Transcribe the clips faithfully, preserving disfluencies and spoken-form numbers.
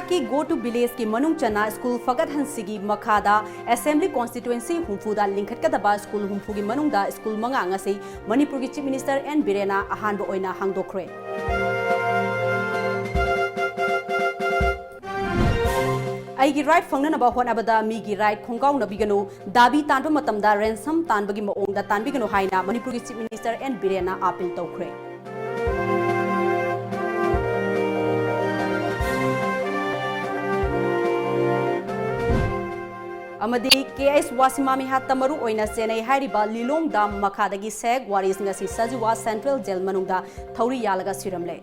ꯂꯩꯉꯥꯛꯀꯤ Go to Village ꯀꯤ ꯃꯅꯨꯡ ꯆꯟꯅ ꯁ꯭ꯀꯨꯜ ꯐꯒꯠꯍꯟꯁꯤꯒꯤ ꯃꯈꯥꯗ Assembly Constituency ꯍꯨꯝꯐꯨꯗ ꯂꯤꯡꯈꯠꯀꯗꯕ ꯁ꯭ꯀꯨꯜ ꯍꯨꯝꯐꯨꯒꯤ ꯃꯅꯨꯡꯗ ꯁ꯭ꯀꯨꯜ ꯃꯉꯥ ꯉꯁꯤ ꯃꯅꯤꯄꯨꯔꯒꯤ Chief Minister N ꯕꯤꯔꯦꯟꯅ ꯑꯍꯥꯟꯕ ꯑꯣꯏꯅ ꯍꯥꯡꯗꯣꯛꯈ꯭ꯔꯦ꯫ ꯑꯩꯒꯤ right ꯐꯪꯅꯅꯕ ꯍꯣꯠꯅꯕꯗ ꯃꯤꯒꯤ right ꯈꯣꯡꯒꯥꯎꯅꯕꯤꯒꯅꯨ, ꯗꯥꯕꯤ ꯇꯥꯟꯕ ꯃꯇꯝꯗ ransom ꯇꯥꯟꯕꯒꯤ ꯃꯑꯣꯡꯗ ꯇꯥꯟꯕꯤꯒꯅꯨ ꯍꯥꯏꯅ ꯃꯅꯤꯄꯨꯔꯒꯤ Chief Minister N ꯕꯤꯔꯦꯟꯅ appeal ꯇꯧꯈ꯭ꯔꯦ꯫ ꯑꯃꯗꯤ ꯀꯦ ꯑꯩꯆ ꯋꯥꯁꯤꯃꯥ ꯃꯤꯍꯥꯠꯇ ꯃꯔꯨ ꯑꯣꯏꯅ ꯆꯦꯟꯅꯩ ꯍꯥꯏꯔꯤꯕ ꯂꯤꯂꯣꯡ dam ꯃꯈꯥꯗꯒꯤ ꯁꯦꯛ ꯋꯥꯔꯤꯁ ꯉꯁꯤ ꯁꯖꯤꯋꯥ Central Jail ꯃꯅꯨꯡꯗ ꯊꯧꯔꯤ ꯌꯥꯜꯂꯒ ꯁꯤꯔꯝꯂꯦ꯫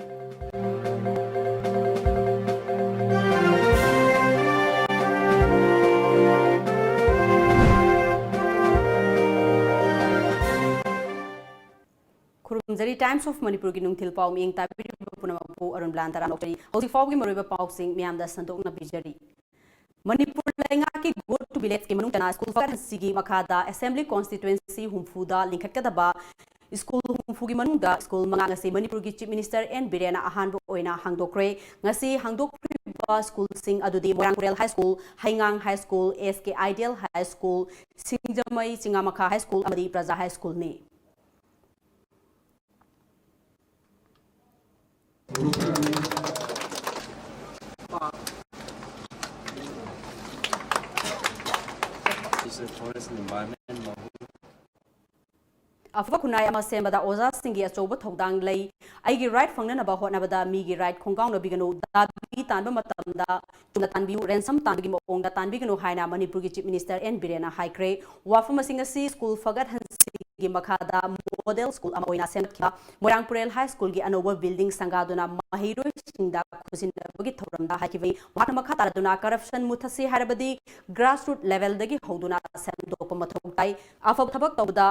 ꯈꯨꯔꯨꯝꯖꯔꯤ Times of ꯃꯅꯤꯄꯨꯔꯒꯤ ꯅꯨꯡꯊꯤꯜ ꯄꯥꯎ ꯃꯤꯠꯌꯦꯡ ꯇꯥꯕꯤꯔꯤꯕ ꯄꯨꯝꯅꯃꯛꯄꯨ ꯑꯔꯨꯟ ꯕ꯭ꯂꯥꯟ ꯇꯔꯥꯝꯅ ꯑꯣꯛꯆꯔꯤ꯫ ꯍꯧꯖꯤꯛ ꯐꯥꯎꯕꯒꯤ ꯃꯔꯨꯑꯣꯏꯕ ꯄꯥꯎꯁꯤꯡ ꯃꯤꯌꯥꯝꯗ ꯁꯟꯗꯣꯛꯅ ꯄꯤꯖꯔꯤ꯫ ꯃꯅꯤꯄꯨꯔ ꯂꯩꯉꯥꯛꯀꯤ Go to Village ꯀꯤ ꯃꯅꯨꯡ ꯆꯟꯅ ꯁ꯭ꯀꯨꯜ ꯐꯒꯠꯍꯟꯁꯤꯒꯤ ꯃꯈꯥꯗ Assembly Constituency ꯍꯨꯝꯐꯨꯗ ꯂꯤꯡꯈꯠꯀꯗꯕ ꯁ꯭ꯀꯨꯜ ꯍꯨꯝꯐꯨꯒꯤ ꯃꯅꯨꯡꯗ ꯁ꯭ꯀꯨꯜ ꯃꯉꯥ ꯉꯁꯤ ꯃꯅꯤꯄꯨꯔꯒꯤ Chief Minister N ꯕꯤꯔꯦꯟꯅ ꯑꯍꯥꯟꯕ ꯑꯣꯏꯅ ꯍꯥꯡꯗꯣꯛꯈ꯭ꯔꯦ꯫ ꯉꯁꯤ ꯍꯥꯡꯗꯣꯛꯈ꯭ꯔꯤꯕ ꯁ꯭ꯀꯨꯜꯁꯤꯡ ꯑꯗꯨꯗꯤ ꯃꯣꯏꯔꯥꯡ ꯄꯨꯔꯦꯜ High School, ꯍꯩꯉꯥꯡ High School, S K Ideal High School, ꯁꯤꯡꯖꯃꯩ ꯆꯤꯉꯥꯃꯈꯥ High School ꯑꯃꯗꯤ ꯄ꯭ꯔꯖꯥ High School ꯅꯤ꯫ ꯑꯐꯕ ꯈꯨꯟꯅꯥꯏ ꯑꯃ ꯁꯦꯝꯕꯗ ꯑꯣꯖꯥꯁꯤꯡꯒꯤ ꯑꯆꯧꯕ ꯊꯧꯗꯥꯡ ꯂꯩ꯫ ꯑꯩꯒꯤ right ꯐꯪꯅꯅꯕ ꯍꯣꯠꯅꯕꯗ ꯃꯤꯒꯤ right ꯈꯣꯡꯒꯥꯎꯅꯕꯤꯒꯅꯨ, ꯗꯥꯕꯤ ꯇꯥꯟꯕ ꯃꯇꯝꯗ ꯆꯨꯝꯅ ꯇꯥꯟꯕꯤꯌꯨ, ransom ꯇꯥꯟꯕꯒꯤ ꯃꯑꯣꯡꯗ ꯇꯥꯟꯕꯤꯒꯅꯨ ꯍꯥꯏꯅ ꯃꯅꯤꯄꯨꯔꯒꯤ Chief Minister N ꯕꯤꯔꯦꯟꯅ ꯍꯥꯏꯈ꯭ꯔꯦ꯫ ꯋꯥꯐꯝ ꯑꯁꯤꯡ ꯑꯁꯤ ꯁ꯭ꯀꯨꯜ ꯐꯒꯠꯍꯟꯁꯤꯒꯤ ꯃꯈꯥꯗ model school ꯑꯃ ꯑꯣꯏꯅ ꯁꯦꯝꯒꯠꯈꯤꯕ ꯃꯣꯏꯔꯥꯡ ꯄꯨꯔꯦꯜ High School ꯒꯤ ꯑꯅꯧꯕ building ꯁꯪꯒꯥꯗꯨꯅ ꯃꯍꯩꯔꯣꯏꯁꯤꯡꯗ ꯈꯨꯠꯁꯤꯟꯅꯕꯒꯤ ꯊꯧꯔꯝꯗ ꯍꯥꯏꯈꯤꯕꯅꯤ꯫ ꯃꯍꯥꯛꯅ ꯃꯈꯥ ꯇꯥꯔꯗꯨꯅ corruption ꯃꯨꯠꯊꯠꯁꯤ ꯍꯥꯏꯔꯕꯗꯤ grassroot level ꯗꯒꯤ ꯍꯧꯗꯨꯅ ꯁꯦꯝꯗꯣꯛꯄ ꯃꯊꯧ ꯇꯥꯏ꯫ ꯑꯐꯕ ꯊꯕꯛ ꯇꯧꯕꯗ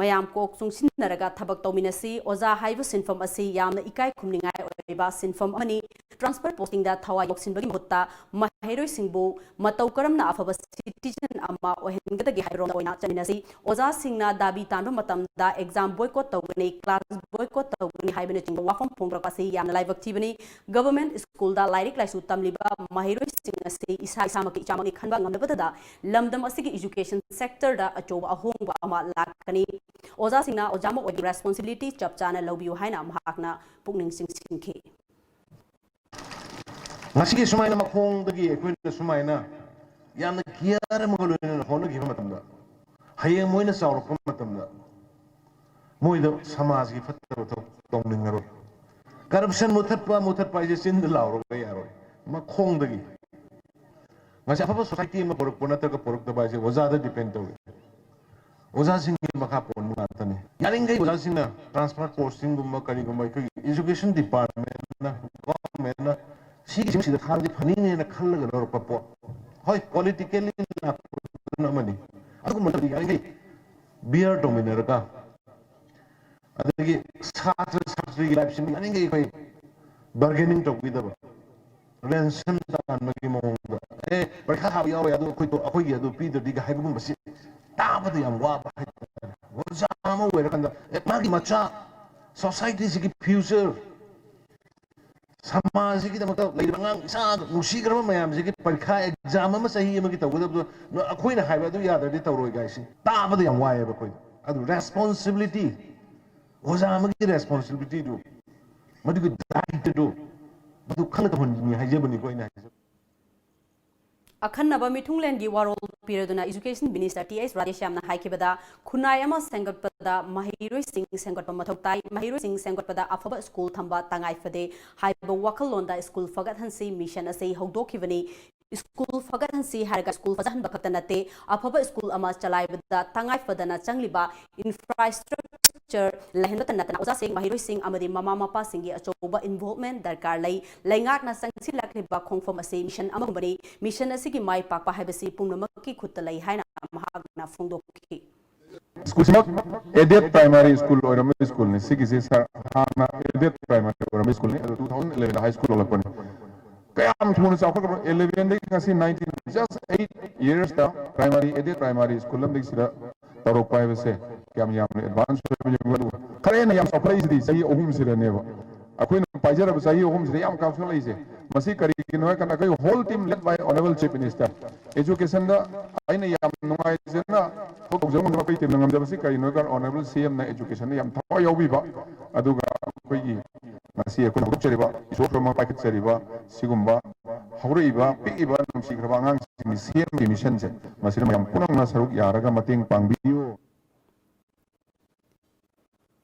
ꯃꯌꯥꯝ ꯀꯣꯛ ꯆꯨꯡꯁꯤꯟꯅꯔꯒ ꯊꯕꯛ ꯇꯧꯃꯤꯟꯅꯁꯤ꯫ ꯑꯣꯖꯥ ꯍꯥꯏꯕ ꯁꯤꯟꯐꯝ ꯑꯁꯤ ꯌꯥꯝꯅ ꯏꯀꯥꯏ ꯈꯨꯝꯅꯤꯡꯉꯥꯏ ꯑꯣꯏꯕ ꯁꯤꯟꯐꯝ ꯑꯃꯅꯤ꯫ transfer posting ꯗ ꯊꯋꯥꯏ ꯌꯥꯎꯁꯤꯟꯕꯒꯤ ꯃꯍꯨꯠꯇ ꯃꯍꯩꯔꯣꯏꯁꯤꯡꯕꯨ ꯃꯇꯧ ꯀꯔꯝꯅ ꯑꯐꯕ citizen ꯑꯃ ꯑꯣꯏꯍꯟꯒꯗꯒꯦ ꯍꯥꯏꯕꯔꯣꯝꯗ ꯑꯣꯏꯅ ꯆꯠꯃꯤꯟꯅꯁꯤ꯫ ꯑꯣꯖꯥꯁꯤꯡꯅ ꯗꯥꯕꯤ ꯇꯥꯟꯕ ꯃꯇꯝꯗ exam boycott ꯇꯧꯒꯅꯤ, class boycott ꯇꯧꯒꯅꯤ ꯍꯥꯏꯕꯅꯆꯤꯡꯕ ꯋꯥꯐꯝ ꯐꯣꯡꯗꯣꯔꯛꯄ ꯑꯁꯤ ꯌꯥꯝꯅ ꯂꯥꯏꯕꯛ ꯊꯤꯕꯅꯤ꯫ Government school ꯗ ꯂꯥꯏꯔꯤꯛ ꯂꯥꯏꯁꯨ ꯇꯝꯂꯤꯕ ꯃꯍꯩꯔꯣꯏꯁꯤꯡ ꯑꯁꯤ ꯏꯁꯥ ꯏꯁꯥꯃꯛꯀꯤ ꯏꯆꯥꯃꯛꯅꯤ ꯈꯟꯕ ꯉꯝꯗꯕꯗꯨꯗ ꯂꯝꯗꯝ ꯑꯁꯤꯒꯤ education sector ꯗ ꯑꯆꯧꯕ ꯑꯍꯣꯡꯕ ꯑꯃ ꯂꯥꯛꯀꯅꯤ꯫ ꯑꯣꯖꯥꯁꯤꯡꯅ ꯑꯣꯖꯥ ꯑꯃ ꯑꯣꯏꯕꯒꯤ responsibility ꯆꯞ ꯆꯥꯅ ꯂꯧꯕꯤꯌꯨ ꯍꯥꯏꯅ ꯃꯍꯥꯛꯅ ꯄꯨꯛꯅꯤꯡ ꯆꯤꯡꯁꯤꯟꯈꯤ꯫ ꯉꯁꯤꯒꯤ ꯁꯨꯃꯥꯏꯅ ꯃꯈꯣꯡꯗꯒꯤ ꯑꯩꯈꯣꯏꯅ ꯁꯨꯃꯥꯏꯅ ꯌꯥꯝꯅ care ꯑꯃꯒ ꯂꯣꯏꯅꯅ ꯍꯣꯠꯅꯈꯤꯕ ꯃꯇꯝꯗ, ꯍꯌꯦꯡ ꯃꯣꯏꯅ ꯆꯥꯎꯔꯛꯄ ꯃꯇꯝꯗ ꯃꯣꯏꯗ ꯁꯃꯥꯖꯒꯤ ꯐꯠꯇꯕ ꯊꯕꯛ ꯇꯧꯅꯤꯡꯉꯔꯣꯏ꯫ Corruption ꯃꯨꯊꯠꯄ, ꯃꯨꯊꯠꯄ ꯍꯥꯏꯁꯦ ꯆꯤꯟꯗ ꯂꯥꯎꯔꯒ ꯌꯥꯔꯣꯏ, ꯃꯈꯣꯡꯗꯒꯤ꯫ ꯉꯁꯤ ꯑꯐꯕ society ꯑꯃ ꯄꯨꯔꯛꯄ ꯅꯠꯇ꯭ꯔꯒ ꯄꯨꯔꯛꯇꯕ ꯍꯥꯏꯁꯦ ꯑꯣꯖꯥꯗ depend ꯇꯧꯏ꯫ ꯑꯣꯖꯥꯁꯤꯡꯒꯤ ꯃꯈꯥ ꯄꯣꯟꯕ ꯉꯥꯛꯇꯅꯤ꯫ ꯌꯥꯔꯤꯈꯩ ꯑꯣꯖꯥꯁꯤꯡꯅ transfer posting ꯒꯨꯝꯕ ꯀꯔꯤꯒꯨꯝꯕ ꯑꯩꯈꯣꯏꯒꯤ education department ꯅ, government ꯅ ꯁꯤꯒꯤꯁꯤꯡꯁꯤꯗ ꯊꯥꯔꯗꯤ ꯐꯅꯤꯅꯦꯅ ꯈꯜꯂꯒ ꯂꯧꯔꯛꯄ ꯄꯣꯠ, ꯍꯣꯏ, politically ꯂꯥꯛꯄꯗꯨꯅ ꯑꯃꯅꯤ꯫ ꯑꯗꯨꯒꯨꯝꯕꯗꯤ ꯌꯥꯔꯤꯈꯩ bear ꯇꯧꯃꯤꯟꯅꯔꯒ, ꯑꯗꯒꯤ ꯁꯥꯇ꯭ꯔ ꯁꯥꯇ꯭ꯔꯤꯒꯤ life ꯁꯤꯃ ꯌꯥꯔꯤꯈꯩ ꯑꯩꯈꯣꯏ bargaining ꯇꯧꯕꯤꯗꯕ, ransom ꯇꯥꯟꯕꯒꯤ ꯃꯑꯣꯡꯗ, "ꯑꯦ, ꯄꯔꯤꯈꯥ ꯊꯥꯕ ꯌꯥꯎꯔꯣꯏ, ꯑꯗꯨ ꯑꯩꯈꯣꯏ, ꯑꯩꯈꯣꯏꯒꯤ ꯑꯗꯨ ꯄꯤꯗ꯭ꯔꯗꯤꯒ" ꯍꯥꯏꯕꯒꯨꯝꯕꯁꯤ ꯇꯥꯕꯗ ꯌꯥꯝ ꯋꯥꯕ ꯍꯥꯏꯇꯥꯔꯦ꯫ ꯑꯣꯖꯥ ꯑꯃ ꯑꯣꯏꯔꯀꯥꯟꯗ, ꯑꯦ, ꯃꯥꯒꯤ ꯃꯆꯥ, society ꯁꯤꯒꯤ future, ꯁꯃꯥꯖꯁꯤꯒꯤꯗꯃꯛꯇ ꯂꯩꯔꯤꯕ ꯑꯉꯥꯡ ꯏꯆꯥ ꯅꯨꯡꯁꯤꯈ꯭ꯔꯕ ꯃꯌꯥꯝꯁꯤꯒꯤ ꯄꯔꯤꯈꯥ exam ꯑꯃ ꯆꯍꯤ ꯑꯃꯒꯤ ꯇꯧꯒꯗꯕꯗꯣ, ꯅ-, ꯑꯩꯈꯣꯏꯅ ꯍꯥꯏꯕ ꯑꯗꯨ ꯌꯥꯗ꯭ꯔꯗꯤ ꯇꯧꯔꯣꯏ ꯀꯥꯏꯁꯤ ꯇꯥꯕꯗ ꯌꯥꯝ ꯋꯥꯏꯑꯦꯕ ꯑꯩꯈꯣꯏꯗ꯫ ꯑꯗꯨ responsibility, ꯑꯣꯖꯥ ꯑꯃꯒꯤ responsibility ꯗꯨ, ꯃꯗꯨꯒꯤ ꯗꯥꯏꯇꯗꯨ, ꯃꯗꯨ ꯈꯪꯅ ꯇꯧꯍꯟꯅꯤꯡꯉꯤ ꯍꯥꯏꯖꯕꯅꯤꯀꯣ ꯑꯩꯅ ꯍꯥꯏꯖꯕ꯫ ꯑꯈꯟꯅꯕ ꯃꯤꯊꯨꯡꯂꯦꯟꯒꯤ ꯋꯥꯔꯣꯜ ꯄꯤꯔꯗꯨꯅ Education Minister ꯇꯤ ꯑꯩꯆ ꯔꯥꯙꯦꯁ꯭ꯌꯥꯝꯅ ꯍꯥꯏꯈꯤꯕꯗ, ꯈꯨꯟꯅꯥꯏ ꯑꯃ ꯁꯦꯝꯒꯠꯄꯗ ꯃꯍꯩꯔꯣꯏꯁꯤꯡ ꯁꯦꯝꯒꯠꯄ ꯃꯊꯧ ꯇꯥꯏ, ꯃꯍꯩꯔꯣꯏꯁꯤꯡ ꯁꯦꯝꯒꯠꯄꯗ ꯑꯐꯕ school ꯊꯝꯕ ꯇꯉꯥꯏ ꯐꯗꯦ ꯍꯥꯏꯕ ꯋꯥꯈꯜꯂꯣꯟꯗ school ꯐꯒꯠꯍꯟꯁꯤ mission ꯑꯁꯤ ꯍꯧꯗꯣꯛꯈꯤꯕꯅꯤ꯫ School ꯐꯒꯠꯍꯟꯁꯤ ꯍꯥꯏꯔꯒ school ꯐꯖꯍꯟꯕ ꯈꯛꯇ ꯅꯠꯇꯦ, ꯑꯐꯕ school ꯑꯃ ꯆꯂꯥꯏꯕꯗ ꯇꯉꯥꯏ ꯐꯗꯅ ꯆꯪꯂꯤꯕ infrastructure ꯂꯩꯍꯟꯕꯇ ꯅꯠꯇꯅ ꯑꯣꯖꯥꯁꯤꯡ, ꯃꯍꯩꯔꯣꯏꯁꯤꯡ ꯑꯃꯗꯤ ꯃꯃꯥ ꯃꯄꯥꯁꯤꯡꯒꯤ ꯑꯆꯧꯕ involvement ꯗꯔꯀꯥꯔ ꯂꯩ꯫ ꯂꯩꯉꯥꯛꯅ ꯆꯪꯁꯤꯜꯂꯛꯂꯤꯕ ꯈꯣꯡꯐꯝ ꯑꯁꯤ mission ꯑꯃꯒꯨꯝꯕꯅꯤ꯫ Mission ꯑꯁꯤꯒꯤ ꯃꯥꯏ ꯄꯥꯛꯄ ꯍꯥꯏꯕꯁꯤ ꯄꯨꯝꯅꯃꯛꯀꯤ ꯈꯨꯠꯇ ꯂꯩ ꯍꯥꯏꯅ ꯃꯍꯥꯛꯅ ꯐꯣꯡꯗꯣꯛꯈꯤ꯫ ꯁ꯭ꯀꯨꯜꯁꯤꯃꯛ aided primary school ꯑꯣꯏꯔꯝꯕ ꯁ꯭ꯀꯨꯜꯅꯤ꯫ ꯁꯤꯒꯤꯁꯦ ꯁꯥꯔ ꯍꯥꯟꯅ aided primary ꯑꯣꯏꯔꯝꯕ ꯁ꯭ꯀꯨꯜꯅꯤ, ꯑꯗꯨ two thousand eleven ꯗ high school ꯑꯣꯜꯂꯛꯄꯅꯤ꯫ ꯀꯌꯥꯝ ꯊꯨꯅ ꯆꯥꯎꯈꯠꯈ꯭ꯔꯕ, eleven ꯗꯒꯤ ꯉꯁꯤ nineteen, just eight years ꯇ primary, aided primary school ꯑꯃꯗꯒꯤ ꯁꯤꯗ ꯇꯧꯔꯛꯄ ꯍꯥꯏꯕꯁꯦ ꯀꯌꯥꯝ ꯌꯥꯝꯅ advance ꯑꯣꯏꯕ ꯌꯦꯡꯉꯨ꯫ ꯑꯗꯨꯒ ꯈꯔ ꯍꯦꯟꯅ ꯌꯥꯝ ꯆꯥꯎꯈꯠꯂꯛꯏꯁꯤꯗꯤ ꯆꯍꯤ ꯑꯍꯨꯝꯁꯤꯗꯅꯦꯕ꯫ ꯑꯩꯈꯣꯏꯅ ꯄꯥꯏꯖꯔꯕ ꯆꯍꯤ ꯑꯍꯨꯝꯁꯤꯗ ꯌꯥꯝ ꯆꯥꯎꯈꯠꯂꯛꯏꯁꯦ꯫ ꯃꯁꯤ ꯀꯔꯤꯒꯤꯅꯣ ꯍꯥꯏ ꯀꯥꯟꯗ ꯑꯩꯈꯣꯏ whole team led by Honourable Chief Minister, education ꯗ ꯑꯩꯅ ꯌꯥꯝ ꯅꯨꯡꯉꯥꯏꯖꯅ ꯊꯕꯛ ꯇꯧꯖꯕ ꯉꯝꯗꯕ ꯑꯩꯈꯣꯏ team ꯅ ꯉꯝꯖꯕꯁꯤ ꯀꯔꯤꯅꯣ ꯍꯥꯏ ꯀꯥꯟꯗ Honourable C M ꯅ education ꯗ ꯌꯥꯝ ꯊꯋꯥꯏ ꯌꯥꯎꯕꯤꯕ, ꯑꯗꯨꯒ ꯑꯩꯈꯣꯏꯒꯤ ꯉꯁꯤ ꯑꯩꯈꯣꯏꯅ ꯍꯧꯗꯣꯛꯆꯔꯤꯕ, ꯏꯁꯣꯔ ꯈꯨꯔꯨꯝꯃ ꯄꯥꯏꯈꯠꯆꯔꯤꯕ ꯁꯤꯒꯨꯝꯕ ꯍꯧꯔꯛꯏꯕ, ꯄꯤꯛꯏꯕ, ꯅꯨꯡꯁꯤꯈ꯭ꯔꯕ ꯑꯉꯥꯡꯁꯤꯡꯒꯤ ꯁꯦꯝꯕꯒꯤ mission ꯁꯦ, ꯃꯁꯤꯗ ꯃꯌꯥꯝ ꯄꯨꯝꯅꯃꯛꯅ ꯁꯔꯨꯛ ꯌꯥꯔꯒ ꯃꯇꯦꯡ ꯄꯥꯡꯕꯤꯌꯨ꯫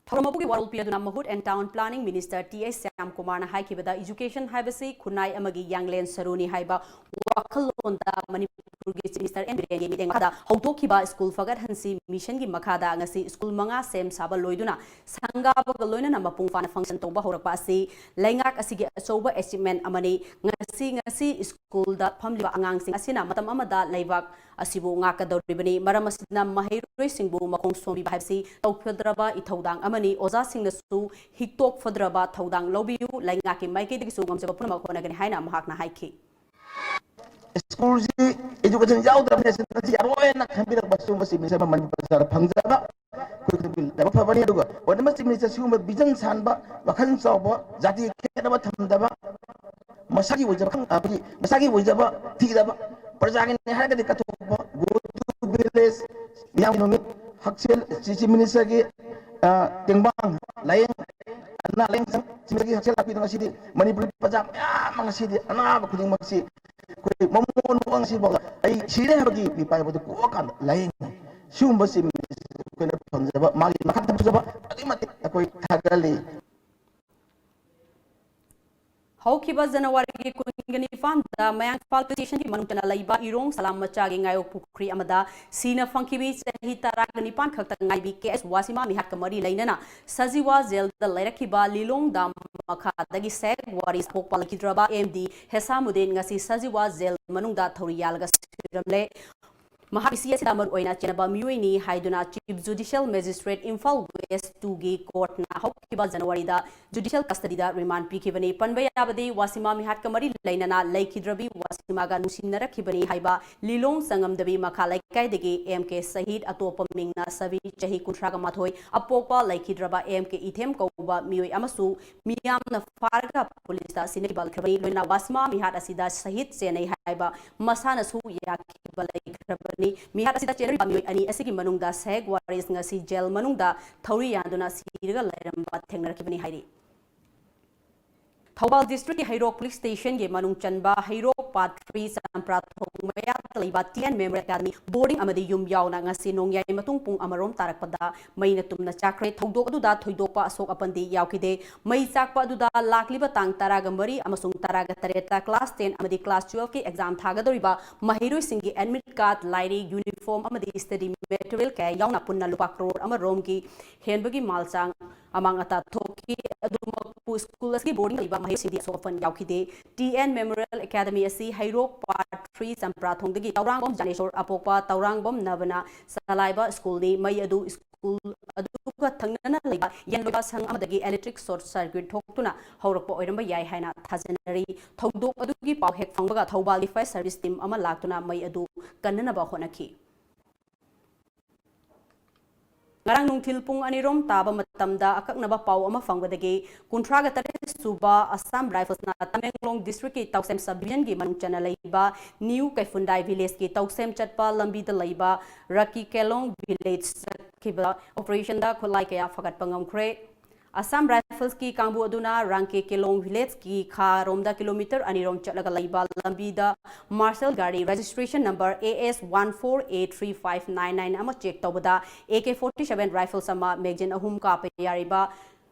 ꯊꯧꯔꯝ ꯑꯗꯨꯒꯤ ꯋꯥꯔꯣꯜ ꯄꯤꯗꯨꯅ Mahut and Town Planning Minister T S Shyam ꯀꯨꯃꯥꯔꯅ ꯍꯥꯏꯈꯤꯕꯗ, education ꯍꯥꯏꯕꯁꯤ ꯈꯨꯟꯅꯥꯏ ꯑꯃꯒꯤ ꯌꯥꯡꯂꯦꯟ ꯁꯔꯨꯅꯤ ꯍꯥꯏꯕ ꯋꯥꯈꯜꯂꯣꯟꯗ ꯃꯅꯤꯄꯨꯔꯒꯤ Chief Minister N ꯕꯤꯔꯦꯟꯒꯤ ꯃꯤꯠꯌꯦꯡ ꯃꯈꯥꯗ ꯍꯧꯗꯣꯛꯈꯤꯕ ꯁ꯭ꯀꯨꯜ ꯐꯒꯠꯍꯟꯁꯤ mission ꯒꯤ ꯃꯈꯥꯗ ꯉꯁꯤ ꯁ꯭ꯀꯨꯜ ꯃꯉꯥ ꯁꯦꯝ ꯁꯥꯕ ꯂꯣꯏꯗꯨꯅ ꯁꯪꯒꯥꯕꯒ ꯂꯣꯏꯅꯅ ꯃꯄꯨꯡ ꯐꯥꯅ function ꯇꯧꯕ ꯍꯧꯔꯛꯄ ꯑꯁꯤ ꯂꯩꯉꯥꯛ ꯑꯁꯤꯒꯤ ꯑꯆꯧꯕ achievement ꯑꯃꯅꯤ꯫ ꯉꯁꯤ, ꯉꯁꯤ ꯁ꯭ꯀꯨꯜꯗ ꯐꯝꯂꯤꯕ ꯑꯉꯥꯡꯁꯤꯡ ꯑꯁꯤꯅ ꯃꯇꯝ ꯑꯃꯗ ꯂꯩꯕꯥꯛ ꯑꯁꯤꯕꯨ ꯉꯥꯛꯀꯗꯧꯔꯤꯕꯅꯤ꯫ ꯃꯔꯝ ꯑꯁꯤꯅ ꯃꯍꯩꯔꯣꯏꯁꯤꯡꯕꯨ ꯃꯈꯣꯡ ꯁꯣꯝꯕꯤꯕ ꯍꯥꯏꯕꯁꯤ ꯇꯧꯐꯗ꯭ꯔꯕ ꯏꯊꯧꯗꯥꯡ ꯑꯃꯅꯤ꯫ ꯑꯣꯖꯥꯁꯤꯡꯅꯁꯨ ꯍꯤꯛꯇꯣꯛꯐꯗ꯭ꯔꯕ ꯊꯧꯗꯥꯡ ꯂꯧꯕꯤꯌꯨ꯫ ꯂꯩꯉꯥꯛꯀꯤ ꯃꯥꯏꯀꯩꯗꯒꯤꯁꯨ ꯉꯝꯖꯕ ꯄꯨꯝꯅꯃꯛ ꯍꯣꯠꯅꯒꯅꯤ ꯍꯥꯏꯅ ꯃꯍꯥꯛꯅ ꯍꯥꯏꯈꯤ꯫ ꯁ꯭ꯀꯨꯜꯁꯤ education ꯌꯥꯎꯗ꯭ꯔꯕꯅꯤꯅ ꯁꯤ ꯌꯥꯔꯣꯏꯅ ꯈꯟꯕꯤꯔꯛꯄ ꯁꯤꯒꯨꯝꯕ Chief Minister ꯑꯃ ꯃꯅꯤꯄꯨꯔ ꯁꯔꯀꯥꯔꯗ ꯐꯪꯖꯕ ꯑꯩꯈꯣꯏ ꯈꯨꯗꯤꯡꯃꯛꯀꯤ ꯂꯥꯏꯕꯛ ꯐꯕꯅꯤ꯫ ꯑꯗꯨꯒ ꯑꯣꯏꯅꯃꯛ Chief Minister ꯁꯤꯒꯨꯝꯕ vision ꯁꯥꯟꯕ, ꯋꯥꯈꯜ ꯆꯥꯎꯕ, ꯖꯥꯇꯤ ꯈꯦꯠꯅꯕ ꯊꯝꯗꯕ, ꯃꯁꯥꯒꯤ ꯑꯣꯏꯖꯕ ꯈꯪ-, ꯑꯩꯈꯣꯏꯒꯤ ꯃꯁꯥꯒꯤ ꯑꯣꯏꯖꯕ ꯊꯤꯗꯕ, ꯄ꯭ꯔꯖꯥꯒꯤꯅꯤ ꯍꯥꯏꯔꯒꯗꯤ ꯀꯠꯊꯣꯛꯄ, go to village, ꯃꯤꯌꯥꯝꯒꯤ ꯅꯨꯃꯤꯠ, ꯍꯛꯁꯦꯜ, Chief Minister ꯒꯤ, ꯑ, ꯇꯦꯡꯕꯥꯡ, ꯂꯥꯏꯌꯦꯡ, ꯑꯅꯥ ꯂꯥꯏꯌꯦꯡ ꯁꯪ, ꯁꯤꯒꯤ ꯍꯛꯁꯦꯜ ꯇꯥꯛꯄꯤꯗꯨꯅ ꯉꯁꯤꯗꯤ ꯃꯅꯤꯄꯨꯔꯒꯤ ꯄ꯭ꯔꯖꯥ ꯃꯌꯥꯝ ꯑꯃ ꯉꯁꯤꯗꯤ ꯑꯅꯥꯕ ꯈꯨꯗꯤꯡꯃꯛꯁꯤ ꯑꯩꯈꯣꯏ ꯃꯃꯣꯟ ꯃꯑꯣꯡ ꯑꯁꯤꯐꯥꯎꯗ ꯑꯩ ꯁꯤꯔꯦ ꯍꯥꯏꯕꯒꯤ ꯃꯤꯄꯥꯏꯕꯗꯨ ꯄꯣꯛꯑꯀꯥꯟꯗ ꯂꯥꯏꯌꯦꯡꯉꯤ꯫ ꯁꯤꯒꯨꯝꯕ Chief Minister ꯑꯩꯈꯣꯏꯅ ꯐꯪꯖꯕ, ꯃꯥꯒꯤ ꯃꯈꯥ ꯊꯝꯖꯕ ꯑꯗꯨꯛꯀꯤ ꯃꯇꯤꯛ ꯑꯩꯈꯣꯏ ꯊꯥꯒꯠꯂꯤ꯫ ꯍꯧꯈꯤꯕ ꯖꯅꯋꯥꯔꯤꯒꯤ ꯀꯨꯟꯒ ꯅꯤꯄꯥꯟꯗ ꯃꯌꯥꯡ ꯏꯝꯐꯥꯜ police station ꯒꯤ ꯃꯅꯨꯡꯗ ꯂꯩꯕ ꯏꯔꯣꯡ ꯁꯂꯥꯝ ꯃꯆꯥꯒꯤ ꯉꯥꯌꯣꯛ ꯄꯨꯈ꯭ꯔꯤ ꯑꯃꯗ ꯁꯤꯅ ꯐꯪꯈꯤꯕꯤ ꯆꯍꯤ ꯇꯔꯥꯒ ꯅꯤꯄꯥꯟ ꯈꯛꯇ ꯉꯥꯏꯕꯤ ꯀꯦ ꯑꯦꯁ ꯋꯥꯁꯤꯃꯥ ꯃꯤꯍꯥꯠꯀ ꯃꯔꯤ ꯂꯩꯅꯅ ꯁꯖꯤꯋꯥ ꯖꯦꯜꯗ ꯂꯩꯔꯛꯈꯤꯕ ꯂꯤꯂꯣꯡ ꯗꯥꯝ ꯃꯈꯥꯗꯒꯤ ꯁꯦꯛ ꯋꯥꯔꯤꯁ ꯊꯣꯛꯄ ꯂꯩꯈꯤꯗ꯭ꯔꯕ ꯑꯦꯝ ꯗꯤ ꯍꯦꯁꯥꯃꯨꯗꯤꯟ ꯉꯁꯤ ꯁꯖꯤꯋꯥ ꯖꯦꯜ ꯃꯅꯨꯡꯗ ꯊꯧꯔꯤ ꯌꯥꯜꯂꯒ ꯁꯤꯔꯝꯂꯦ꯫ ꯃꯍꯥꯛ ꯃꯤꯁꯤ ꯑꯁꯤꯗ ꯃꯔꯨꯑꯣꯏꯅ ꯆꯦꯟꯅꯕ ꯃꯤꯑꯣꯏꯅꯤ ꯍꯥꯏꯗꯨꯅ Chief Judicial Magistrate Imphal West two ꯒꯤ courtꯅ ꯍꯧꯈꯤꯕ Januaryꯗ judicial custodyꯗ remand ꯄꯤꯈꯤꯕꯅꯤ꯫ ꯄꯟꯕ ꯌꯥꯕꯗꯤ, ꯋꯥꯁꯤꯃꯥ ꯃꯤꯍꯥꯠꯀ ꯃꯔꯤ ꯂꯩꯅꯅ ꯂꯩꯈꯤꯗ꯭ꯔꯕꯤ ꯋꯥꯁꯤꯃꯥꯒ ꯅꯨꯡꯁꯤꯅꯔꯛꯈꯤꯕꯅꯤ ꯍꯥꯏꯕ ꯂꯤꯂꯣꯡ ꯆꯪꯉꯝꯗꯕꯤ ꯃꯈꯥ ꯂꯩꯀꯥꯏꯗꯒꯤ M K ꯁꯍꯤꯗ, ꯑꯇꯣꯞꯄ ꯃꯤꯡꯅ ꯁꯕꯤ, ꯆꯍꯤ ꯀꯨꯟꯊ꯭ꯔꯥꯒ ꯃꯥꯊꯣꯏ, ꯑꯄꯣꯛꯄ ꯂꯩꯈꯤꯗ꯭ꯔꯕ M K ꯏꯊꯦꯝ ꯀꯧꯕ ꯃꯤꯑꯣꯏ ꯑꯃꯁꯨ ꯃꯤꯌꯥꯝꯅ ꯐꯥꯔꯒ ꯄꯨꯂꯤꯁꯇ ꯁꯤꯟꯅꯈꯤꯕ ꯂꯩꯈ꯭ꯔꯕꯅꯤ꯫ ꯂꯣꯏꯅꯅ ꯋꯥꯁꯤꯃꯥ ꯃꯤꯍꯥꯠ ꯑꯁꯤꯗ ꯁꯍꯤꯗ ꯆꯦꯟꯅꯩ ꯍꯥꯏꯕ ꯃꯁꯥꯅꯁꯨ ꯌꯥꯈꯤꯕ ꯂꯩꯈ꯭ꯔꯕꯅꯤ꯫ ꯃꯤꯍꯥꯠ ꯑꯁꯤꯗ ꯆꯦꯟꯅꯔꯤꯕ ꯃꯤꯑꯣꯏ ꯑꯅꯤ ꯑꯁꯤꯒꯤ ꯃꯅꯨꯡꯗ ꯁꯍꯦꯛ ꯋꯥꯔꯤꯁ ꯉꯁꯤ ꯖꯦꯜ ꯃꯅꯨꯡꯗ ꯊꯧꯔꯤ ꯌꯥꯟꯗꯨꯅ ꯁꯤꯔꯒ ꯂꯩꯔꯝꯕ ꯊꯦꯡꯅꯔꯛꯈꯤꯕꯅꯤ ꯍꯥꯏꯔꯤ꯫ ꯊꯧꯕꯥꯜ districtꯀꯤ ꯍꯩꯔꯣꯛ police stationꯒꯤ ꯃꯅꯨꯡ ꯆꯟꯕ ꯍꯩꯔꯣꯛ Part three ꯆꯝꯄ꯭ꯔꯥꯊꯣꯡ ꯃꯌꯥꯗ ꯂꯩꯕ T N Memorial Academy boarding ꯑꯃꯗꯤ ꯌꯨꯝ ꯌꯥꯎꯅ ꯉꯁꯤ ꯅꯣꯡꯌꯥꯏ ꯃꯇꯨꯡ ꯄꯨꯡ ꯑꯃꯔꯣꯝ ꯇꯥꯔꯛꯄꯗ ꯃꯩꯅ ꯇꯨꯝꯅ ꯆꯥꯛꯈ꯭ꯔꯦ꯫ ꯊꯧꯗꯣꯛ ꯑꯗꯨꯗ ꯊꯣꯏꯗꯣꯛꯄ ꯑꯁꯣꯛ ꯑꯄꯟꯗꯤ ꯌꯥꯎꯈꯤꯗꯦ꯫ ꯃꯩ ꯆꯥꯛꯄ ꯑꯗꯨꯗ ꯂꯥꯛꯂꯤꯕ ꯇꯥꯡ ꯇꯔꯥꯒ ꯃꯔꯤ ꯑꯃꯁꯨꯡ ꯇꯔꯥꯒ ꯇꯔꯦꯠꯇ class ten ꯑꯃꯗꯤ class twelveꯀꯤ exam ꯊꯥꯒꯗꯧꯔꯤꯕ ꯃꯍꯩꯔꯣꯏꯁꯤꯡꯒꯤ admit card, ꯂꯥꯏꯔꯤꯛ, uniform ꯑꯃꯗꯤ study material ꯀꯌꯥ ꯌꯥꯎꯅ ꯄꯨꯟꯅ ꯂꯨꯄꯥ ꯀ꯭ꯔꯣꯔ ꯑꯃꯔꯣꯝꯒꯤ ꯍꯦꯟꯕꯒꯤ ꯃꯥꯜꯆꯥꯡ ꯑꯃꯥꯡ ꯑꯇꯥ ꯊꯣꯛꯈꯤ꯫ ꯑꯗꯨꯃꯛꯄꯨ school ꯑꯁꯤꯒꯤ boarding ꯂꯩꯕ ꯃꯍꯩꯁꯤꯡꯗꯤ ꯑꯁꯣꯛ ꯑꯄꯟ ꯌꯥꯎꯈꯤꯗꯦ꯫ T N Memorial Academy ꯑꯁꯤ ꯍꯩꯔꯣꯛ Part three ꯆꯝꯄ꯭ꯔꯥꯊꯣꯡꯗꯒꯤ ꯇꯧꯔꯥꯡꯕꯝ ꯖꯥꯅꯦꯁꯣꯔ, ꯑꯄꯣꯛꯄ ꯇꯧꯔꯥꯡꯕꯝ ꯅꯕꯅ ꯆꯂꯥꯏꯕ schoolꯅꯤ꯫ ꯃꯩ ꯑꯗꯨ school ꯑꯗꯨꯒ ꯊꯪꯅꯅ ꯂꯩꯕ ꯌꯦꯟ ꯂꯣꯏꯕ ꯁꯪ ꯑꯃꯗꯒꯤ electric short circuit ꯊꯣꯛꯇꯨꯅ ꯍꯧꯔꯛꯄ ꯑꯣꯏꯔꯝꯕ ꯌꯥꯏ ꯍꯥꯏꯅ ꯊꯥꯖꯅꯔꯤ꯫ ꯊꯧꯗꯣꯛ ꯑꯗꯨꯒꯤ ꯄꯥꯎ ꯍꯦꯛ ꯐꯪꯕꯒ ꯊꯧꯕꯥꯜꯒꯤ fire service team ꯑꯃ ꯂꯥꯛꯇꯨꯅ ꯃꯩ ꯑꯗꯨ ꯀꯟꯅꯅꯕ ꯍꯣꯠꯅꯈꯤ꯫ ꯉꯔꯥꯡ ꯅꯨꯡꯊꯤꯜ ꯄꯨꯡ ꯑꯅꯤꯔꯣꯝ ꯇꯥꯕ ꯃꯇꯝꯗ ꯑꯀꯛꯅꯕ ꯄꯥꯎ ꯑꯃ ꯐꯪꯕꯗꯒꯤ ꯀꯨꯟꯊ꯭ꯔꯥꯒ ꯇꯔꯦꯠ ꯁꯨꯕ Assam Riflesꯅ ꯇꯃꯦꯡꯂꯣꯡ districtꯀꯤ ꯇꯧꯁꯦꯝ sub divisionꯒꯤ ꯃꯅꯨꯡ ꯆꯟꯅ ꯂꯩꯕ New ꯀꯩꯐꯨꯟꯗꯥꯏ villageꯀꯤ ꯇꯧꯁꯦꯝ ꯆꯠꯄ ꯂꯝꯕꯤꯗ ꯂꯩꯕ ꯔꯀꯤ ꯀꯦꯂꯣꯡ village ꯆꯠꯈꯤꯕ operationꯗ ꯈꯨꯠꯂꯥꯏ ꯀꯌꯥ ꯐꯒꯠꯄ ꯉꯝꯈ꯭ꯔꯦ꯫ Assam Riflesꯀꯤ ꯀꯥꯡꯕꯨ ꯑꯗꯨꯅ ꯔꯥꯡꯀꯦ ꯀꯦꯂꯣꯡ villageꯀꯤ ꯈꯥꯔꯣꯝꯗ kilometre ꯑꯅꯤꯔꯣꯝ ꯆꯠꯂꯒ ꯂꯩꯕ ꯂꯝꯕꯤꯗ Marshal ꯒꯥꯔꯤ registration number A S one four A three five nine nine ꯑꯃ check ꯇꯧꯕꯗ A K forty seven rifles ꯑꯃ, magazine ꯑꯍꯨꯝ ꯀꯥꯞꯄ ꯌꯥꯔꯤꯕ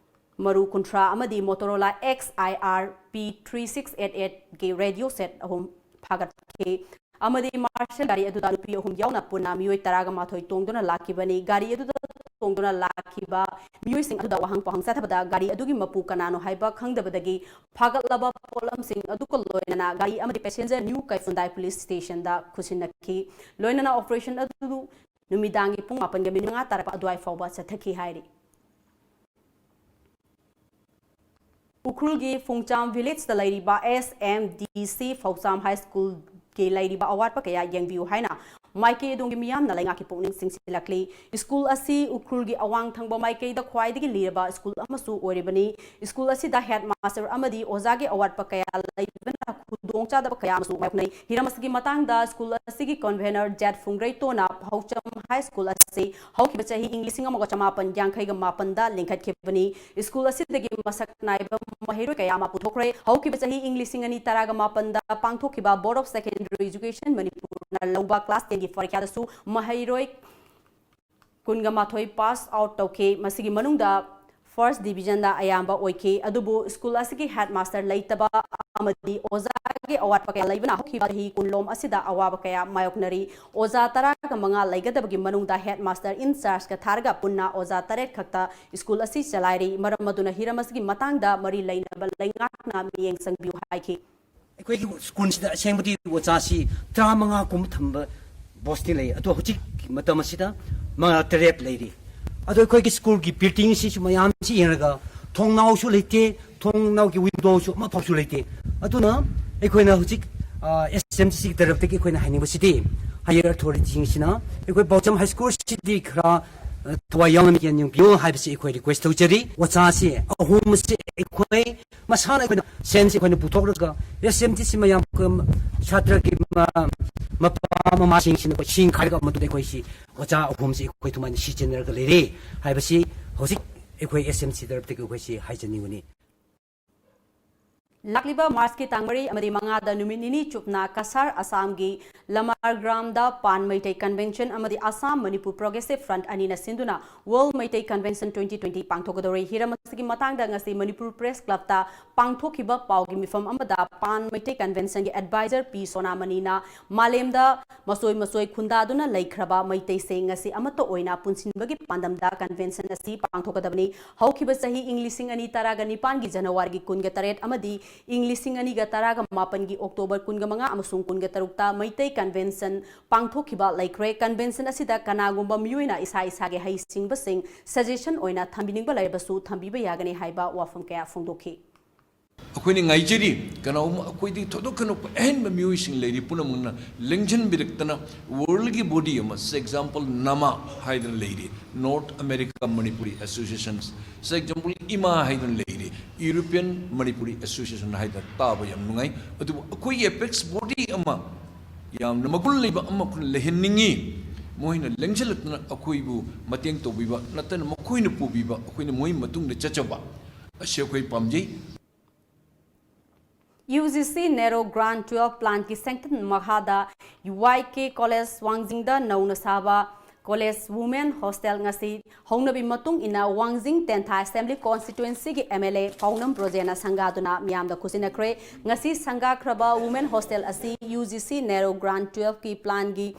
ꯃꯔꯨ ꯀꯨꯟꯊ꯭ꯔꯥ ꯑꯃꯗꯤ Motorola X I R P three six eight eightꯀꯤ radio set ꯑꯍꯨꯝ ꯐꯥꯒꯠꯈꯤ꯫ ꯑꯃꯗꯤ Marshal ꯒꯥꯔꯤ ꯑꯗꯨꯗ ꯅꯨꯄꯤ ꯑꯍꯨꯝ ꯌꯥꯎꯅ ꯄꯨꯟꯅ ꯃꯤꯑꯣꯏ ꯇꯔꯥꯒ ꯃꯥꯊꯣꯏ ꯇꯣꯡꯗꯨꯅ ꯂꯥꯛꯈꯤꯕꯅꯤ꯫ ꯒꯥꯔꯤ ꯑꯗꯨꯗ ꯇꯣꯡꯗꯨꯅ ꯂꯥꯛꯈꯤꯕ ꯃꯤꯑꯣꯏꯁꯤꯡ ꯑꯗꯨꯗ ꯋꯥꯍꯪ ꯄꯥꯎꯍꯪ ꯆꯠꯊꯕꯗ ꯒꯥꯔꯤ ꯑꯗꯨꯒꯤ ꯃꯄꯨ ꯀꯅꯥꯅꯣ ꯍꯥꯏꯕ ꯈꯪꯗꯕꯗꯒꯤ ꯐꯥꯒꯠꯂꯕ ꯄꯣꯠꯂꯝꯁꯤꯡ ꯑꯗꯨꯒ ꯂꯣꯏꯅꯅ ꯒꯥꯔꯤ ꯑꯃꯗꯤ passenger ꯅ꯭ꯌꯨ ꯀꯩꯐꯨꯟꯗꯥꯏ police stationꯗ ꯈꯨꯠꯁꯤꯟꯅꯈꯤ꯫ ꯂꯣꯏꯅꯅ operation ꯑꯗꯨ ꯅꯨꯃꯤꯗꯥꯡꯒꯤ ꯄꯨꯡ ꯃꯥꯄꯟꯒ minute ꯃꯉꯥ ꯇꯥꯔꯛꯄ ꯑꯗꯨꯋꯥꯏ ꯐꯥꯎꯕ ꯆꯠꯊꯈꯤ ꯍꯥꯏꯔꯤ꯫ ꯎꯈ꯭ꯔꯨꯜꯒꯤ ꯐꯣꯡꯆꯥꯝ villageꯇ ꯂꯩꯔꯤꯕ S M D C ꯐꯧꯆꯥꯝ high schoolꯒꯤ ꯂꯩꯔꯤꯕ ꯑꯋꯥꯠꯄ ꯀꯌꯥ ꯌꯦꯡꯕꯤꯌꯨ ꯍꯥꯏꯅ ꯃꯥꯏꯀꯩ ꯑꯗꯣꯝꯒꯤ ꯃꯤꯌꯥꯝꯅ ꯂꯩꯉꯥꯛꯀꯤ ꯄꯨꯛꯅꯤꯡ ꯆꯤꯡꯁꯤꯜꯂꯛꯂꯤ꯫ School ꯑꯁꯤ ꯎꯈ꯭ꯔꯨꯜꯒꯤ ꯑꯋꯥꯡ ꯊꯪꯕ ꯃꯥꯏꯀꯩꯗ ꯈ꯭ꯋꯥꯏꯗꯒꯤ ꯂꯤꯔꯕ school ꯑꯃꯁꯨ ꯑꯣꯏꯔꯤꯕꯅꯤ꯫ School ꯑꯁꯤꯗ headmaster ꯑꯃꯗꯤ ꯑꯣꯖꯥꯒꯤ ꯑꯋꯥꯠꯄ ꯀꯌꯥ ꯂꯩꯕꯅ ꯈꯨꯗꯣꯡꯆꯥꯗꯕ ꯀꯌꯥ ꯑꯃꯁꯨ ꯃꯥꯌꯣꯛꯅꯩ꯫ ꯍꯤꯔꯝ ꯑꯁꯤꯒꯤ ꯃꯇꯥꯡꯗ school ꯑꯁꯤꯒꯤ convener ꯖꯦꯠ ꯐꯨꯡꯒ꯭ꯔꯩꯇꯣꯅ ꯐꯧꯆꯥꯝ high school ꯑꯁꯤ ꯍꯧꯈꯤꯕ ꯆꯍꯤ ꯏꯪ ꯂꯤꯁꯤꯡ ꯑꯃꯒ ꯆꯃꯥꯄꯟ ꯌꯥꯡꯈꯩꯒ ꯃꯥꯄꯟꯗ ꯂꯤꯡꯈꯠꯈꯤꯕꯅꯤ꯫ School ꯑꯁꯤꯗꯒꯤ ꯃꯁꯛ ꯅꯥꯏꯕ ꯃꯍꯩꯔꯣꯏ ꯀꯌꯥ ꯑꯃ ꯄꯨꯊꯣꯛꯈ꯭ꯔꯦ꯫ ꯍꯧꯈꯤꯕ ꯆꯍꯤ ꯏꯪ ꯂꯤꯁꯤꯡ ꯑꯅꯤ ꯇꯔꯥꯒ ꯃꯥꯄꯟꯗ ꯄꯥꯡꯊꯣꯛꯈꯤꯕ Board of Secondary Education ꯃꯅꯤꯄꯨꯔꯅ ꯂꯧꯕ class tenꯒꯤ ꯄꯔꯤꯈ꯭ꯌꯥꯗꯁꯨ ꯃꯍꯩꯔꯣꯏ ꯀꯨꯟꯒ ꯃꯥꯊꯣꯏ pass out ꯇꯧꯈꯤ꯫ ꯃꯁꯤꯒꯤ ꯃꯅꯨꯡꯗ first divisionꯗ ꯑꯌꯥꯝꯕ ꯑꯣꯏꯈꯤ꯫ ꯑꯗꯨꯕꯨ school ꯑꯁꯤꯒꯤ headmaster ꯂꯩꯇꯕ ꯑꯃꯗꯤ ꯑꯣꯖꯥꯒꯤ ꯑꯋꯥꯠꯄ ꯀꯌꯥ ꯂꯩꯕꯅ ꯍꯧꯈꯤꯕ ꯆꯍꯤ ꯀꯨꯟꯂꯣꯝ ꯑꯁꯤꯗ ꯑꯋꯥꯕ ꯀꯌꯥ ꯃꯥꯌꯣꯛꯅꯔꯤ꯫ ꯑꯣꯖꯥ ꯇꯔꯥꯒ ꯃꯉꯥ ꯂꯩꯒꯗꯕꯒꯤ ꯃꯅꯨꯡꯗ headmaster in chargeꯀ ꯊꯥꯔꯒ ꯄꯨꯟꯅ ꯑꯣꯖꯥ ꯇꯔꯦꯠ ꯈꯛꯇ school ꯑꯁꯤ ꯆꯂꯥꯏꯔꯤ꯫ ꯃꯔꯝ ꯑꯗꯨꯅ ꯍꯤꯔꯝ ꯑꯁꯤꯒꯤ ꯃꯇꯥꯡꯗ ꯃꯔꯤ ꯂꯩꯅꯕ ꯂꯩꯉꯥꯛꯅ ꯃꯤꯠꯌꯦꯡ ꯆꯪꯕꯤꯌꯨ ꯍꯥꯏꯈꯤ꯫ ꯑꯩꯈꯣꯏꯒꯤ schoolꯁꯤꯗ ꯑꯁꯦꯡꯕꯗꯤ ꯑꯣꯖꯥꯁꯤ ꯇꯔꯥꯃꯉꯥꯒꯨꯝꯕ ꯊꯝꯕ postꯇꯤ ꯂꯩ, ꯑꯗꯣ ꯍꯧꯖꯤꯛ ꯃꯇꯝ ꯑꯁꯤꯗ ꯃꯉꯥ ꯇꯔꯦꯠ ꯂꯩꯔꯤ꯫ ꯑꯗꯣ ꯑꯩꯈꯣꯏꯒꯤ schoolꯒꯤ buildingꯁꯤꯁꯨ ꯃꯌꯥꯝꯁꯤ ꯌꯦꯡꯉꯒ ꯊꯣꯡꯅꯥꯎꯁꯨ ꯂꯩꯇꯦ, ꯊꯣꯡꯅꯥꯎꯒꯤ windowꯁꯨ ꯑꯃꯐꯥꯎꯁꯨ ꯂꯩꯇꯦ꯫ ꯑꯗꯨꯅ ꯑꯩꯈꯣꯏꯅ ꯍꯧꯖꯤꯛ, ꯑ, S M C Cꯒꯤ ꯇꯔꯞꯇꯒꯤ ꯑꯩꯈꯣꯏꯅ ꯍꯥꯏꯅꯤꯡꯕꯁꯤꯗꯤ higher authorityꯁꯤꯡꯁꯤꯅ ꯑꯩꯈꯣꯏ ꯐꯧꯆꯥꯝ high schoolꯁꯤꯗꯤ ꯈꯔ, ꯑ, ꯊꯋꯥꯏ ꯌꯥꯎꯅ ꯃꯤꯠꯌꯦꯡ ꯌꯦꯡꯕꯤꯌꯨ ꯍꯥꯏꯕꯁꯤ ꯑꯩꯈꯣꯏ request ꯇꯧꯖꯔꯤ꯫ ꯑꯣꯖꯥꯁꯤ ꯑꯍꯨꯝꯁꯤ ꯑꯩꯈꯣꯏ ꯃꯁꯥꯅ ꯑꯩꯈꯣꯏꯅ sense ꯑꯩꯈꯣꯏꯅ ꯄꯨꯊꯣꯛꯂꯒ S M Cꯁꯤ ꯃꯌꯥꯝ ꯑꯩꯈꯣꯏ ꯁꯥꯇ꯭ꯔꯒꯤ ꯃ-, ꯃꯄꯥ ꯃꯃꯥꯁꯤꯡꯁꯤꯅ ꯑꯩꯈꯣꯏ ꯁꯤꯡ ꯈꯥꯏꯔꯒ ꯃꯗꯨꯗ ꯑꯩꯈꯣꯏꯁꯤ ꯑꯣꯖꯥ ꯑꯍꯨꯝꯁꯤ ꯑꯩꯈꯣꯏ ꯑꯗꯨꯃꯥꯏꯅ ꯁꯤꯖꯤꯟꯅꯔꯒ ꯂꯩꯔꯦ ꯍꯥꯏꯕꯁꯤ ꯍꯧꯖꯤꯛ ꯑꯩꯈꯣꯏ S M C ꯇꯔꯞꯇꯒꯤ ꯑꯩꯈꯣꯏꯁꯤ ꯍꯥꯏꯖꯅꯤꯡꯕꯅꯤ꯫ ꯂꯥꯛꯂꯤꯕ ꯃꯥꯔꯆꯀꯤ ꯇꯥꯡ ꯃꯔꯤ ꯑꯃꯗꯤ ꯃꯉꯥꯗ ꯅꯨꯃꯤꯠ ꯅꯤꯅꯤ ꯆꯨꯞꯅ ꯀꯁꯥꯔ ꯑꯁꯥꯝꯒꯤ ꯂꯃꯥꯔꯒ꯭ꯔꯥꯝꯗ ꯄꯥꯟ ꯃꯩꯇꯩ ꯀꯟꯚꯦꯟꯁꯟ ꯑꯃꯗꯤ ꯑꯁꯥꯝ ꯃꯅꯤꯄꯨꯔ ꯄ꯭ꯔꯣꯒ꯭ꯔꯦꯁꯤꯚ ꯐ꯭ꯔꯟꯠ ꯑꯅꯤꯅ ꯁꯤꯟꯗꯨꯅ ꯋꯥꯔꯜ ꯃꯩꯇꯩ ꯀꯟꯚꯦꯟꯁꯟ ꯇ꯭ꯋꯦꯟꯇꯤ ꯇ꯭ꯋꯦꯟꯇꯤ ꯄꯥꯡꯊꯣꯛꯀꯗꯧꯔꯤ꯫ ꯍꯤꯔꯝ ꯑꯁꯤꯒꯤ ꯃꯇꯥꯡꯗ ꯉꯁꯤ ꯃꯅꯤꯄꯨꯔ ꯄ꯭ꯔꯦꯁ ꯀ꯭ꯂꯕꯇ ꯄꯥꯡꯊꯣꯛꯈꯤꯕ ꯄꯥꯎꯒꯤ ꯃꯤꯐꯝ ꯑꯃꯗ ꯄꯥꯟ ꯃꯩꯇꯩ ꯀꯟꯚꯦꯟꯁꯟꯒꯤ ꯑꯦꯗꯚꯥꯏꯖꯔ ꯄꯤ ꯁꯣꯅꯥꯃꯅꯤꯅ ꯃꯥꯂꯦꯝꯗ ꯃꯆꯣꯏ ꯃꯆꯣꯏ ꯈꯨꯟꯗꯥꯗꯨꯅ ꯂꯩꯈ꯭ꯔꯕ ꯃꯩꯇꯩꯁꯤꯡ ꯉꯁꯤ ꯑꯃꯠꯇ ꯑꯣꯏꯅ ꯄꯨꯟꯁꯤꯟꯕꯒꯤ ꯄꯥꯟꯗꯝꯗ ꯀꯟꯚꯦꯟꯁꯟ ꯑꯁꯤ ꯄꯥꯡꯊꯣꯛꯀꯗꯕꯅꯤ꯫ ꯍꯧꯈꯤꯕ ꯆꯍꯤ ꯏꯪ ꯂꯤꯁꯤꯡ ꯑꯅꯤ ꯇꯔꯥꯒ ꯅꯤꯄꯥꯟꯒꯤ ꯖꯅꯋꯥꯔꯤꯒꯤ ꯀꯨꯟꯒ ꯇꯔꯦꯠ ꯑꯃꯗꯤ ꯏꯪ ꯂꯤꯁꯤꯡ ꯑꯅꯤꯒ ꯇꯔꯥꯒ ꯃꯥꯄꯟꯒꯤ ꯑꯣꯛꯇꯣꯕꯔ ꯀꯨꯟꯒ ꯃꯉꯥ ꯑꯃꯁꯨꯡ ꯀꯨꯟꯒ ꯇꯔꯨꯛꯇ ꯃꯩꯇꯩ ꯀꯟꯚꯦꯟꯁꯟ ꯄꯥꯡꯊꯣꯛꯈꯤꯕ ꯂꯩꯈ꯭ꯔꯦ꯫ ꯀꯟꯚꯦꯟꯁꯟ ꯑꯁꯤꯗ ꯀꯅꯥꯒꯨꯝꯕ ꯃꯤꯑꯣꯏꯅ ꯏꯁꯥ ꯏꯁꯥꯒꯤ ꯍꯩꯁꯤꯡꯕꯁꯤꯡ ꯁꯖꯦꯁꯟ ꯑꯣꯏꯅ ꯊꯝꯕꯤꯅꯤꯡꯕ ꯂꯩꯔꯕꯁꯨ ꯊꯝꯕꯤꯕ ꯌꯥꯒꯅꯤ ꯍꯥꯏꯕ ꯋꯥꯐꯝ ꯀꯌꯥ ꯐꯣꯡꯗꯣꯛꯈꯤ꯫ ꯑꯩꯈꯣꯏꯅ ꯉꯥꯏꯖꯔꯤ, ꯀꯅꯥꯒꯨꯝꯕ ꯑꯩꯈꯣꯏꯗꯒꯤ ꯊꯣꯏꯗꯣꯛ ꯈꯦꯟꯗꯣꯛꯄ ꯑꯍꯦꯟꯕ ꯃꯤꯑꯣꯏꯁꯤꯡ ꯂꯩꯔꯤ ꯄꯨꯝꯅꯃꯛꯅ ꯂꯦꯡꯁꯤꯟꯕꯤꯔꯛꯇꯅ ꯋꯥꯔꯜꯒꯤ ꯕꯣꯗꯤ ꯑꯃ, ꯁꯦ ꯑꯦꯛꯖꯥꯝꯄꯜ ꯅꯃꯥ ꯍꯥꯏꯗꯅ ꯂꯩꯔꯤ, ꯅꯣꯔꯠ ꯑꯃꯦꯔꯤꯀꯥ ꯃꯅꯤꯄꯨꯔꯤ ꯑꯦꯁꯣꯁꯤꯌꯦꯁꯟ, ꯁꯦ ꯑꯦꯛꯖꯥꯝꯄꯜ ꯏꯃꯥ ꯍꯥꯏꯗꯅ ꯂꯩꯔꯤ, ꯌꯨꯔꯣꯄꯤꯌꯟ ꯃꯅꯤꯄꯨꯔꯤ ꯑꯦꯁꯣꯁꯤꯌꯦꯁꯟ ꯍꯥꯏꯗꯅ ꯇꯥꯕ ꯌꯥꯝ ꯅꯨꯡꯉꯥꯏ꯫ ꯑꯗꯨꯕꯨ ꯑꯩꯈꯣꯏꯒꯤ ꯑꯦꯄꯦꯛꯁ ꯕꯣꯗꯤ ꯑꯃ ꯌꯥꯝꯅ ꯃꯒꯨꯟ ꯂꯩꯕ ꯑꯃ ꯑꯩꯈꯣꯏꯅ ꯂꯩꯍꯟꯅꯤꯡꯉꯤ꯫ ꯃꯣꯏꯅ ꯂꯦꯡꯁꯤꯜꯂꯛꯇꯅ ꯑꯩꯈꯣꯏꯕꯨ ꯃꯇꯦꯡ ꯇꯧꯕꯤꯕ ꯅꯠꯇꯅ ꯃꯈꯣꯏꯅ ꯄꯨꯕꯤꯕ, ꯑꯩꯈꯣꯏꯅ ꯃꯣꯏ ꯃꯇꯨꯡꯗ ꯆꯠꯆꯕ ꯑꯁꯤ ꯑꯩꯈꯣꯏ ꯄꯥꯝꯖꯩ꯫ ꯌꯨ ꯖꯤ ꯁꯤ ꯅꯦꯔꯣ ꯒ꯭ꯔꯥꯟ ꯇꯨꯋꯦꯜꯐ ꯄ꯭ꯂꯥꯟꯒꯤ ꯁꯦꯟꯇꯔ ꯃꯈꯥꯗ ꯋꯥꯏ ꯀꯦ ꯀꯣꯂꯦꯖ ꯋꯥꯡꯖꯤꯡꯗ ꯅꯧꯅ ꯁꯥꯕ ꯀꯣꯂꯦꯖ ꯋꯨꯃꯦꯟ ꯍꯣꯁꯇꯦꯜ ꯉꯁꯤ ꯍꯧꯅꯕꯤ ꯃꯇꯨꯡ ꯏꯟꯅ ꯋꯥꯡꯖꯤꯡ ꯇꯦꯟꯊꯥ ꯑꯦꯁꯦꯝꯕ꯭ꯂꯤ ꯀꯣꯟꯁꯇꯤꯇ꯭ꯋꯦꯟꯁꯤꯒꯤ ꯑꯦꯝ ꯑꯦꯜ ꯑꯦ ꯄꯥꯎꯅꯝ ꯔꯣꯖꯦꯅ ꯁꯪꯒꯥꯗꯨꯅ ꯃꯤꯌꯥꯝꯗ ꯈꯨꯠꯁꯤꯟꯅꯈ꯭ꯔꯦ꯫ ꯉꯁꯤ ꯁꯪꯒꯥꯈ꯭ꯔꯕ ꯋꯨꯃꯦꯟ ꯍꯣꯁꯇꯦꯜ ꯑꯁꯤ ꯌꯨ ꯖꯤ ꯁꯤ ꯅꯦꯔꯣ ꯒ꯭ꯔꯥꯟ ꯇꯨꯋꯦꯜꯐꯀꯤ ꯄ꯭ꯂꯥꯟꯒꯤ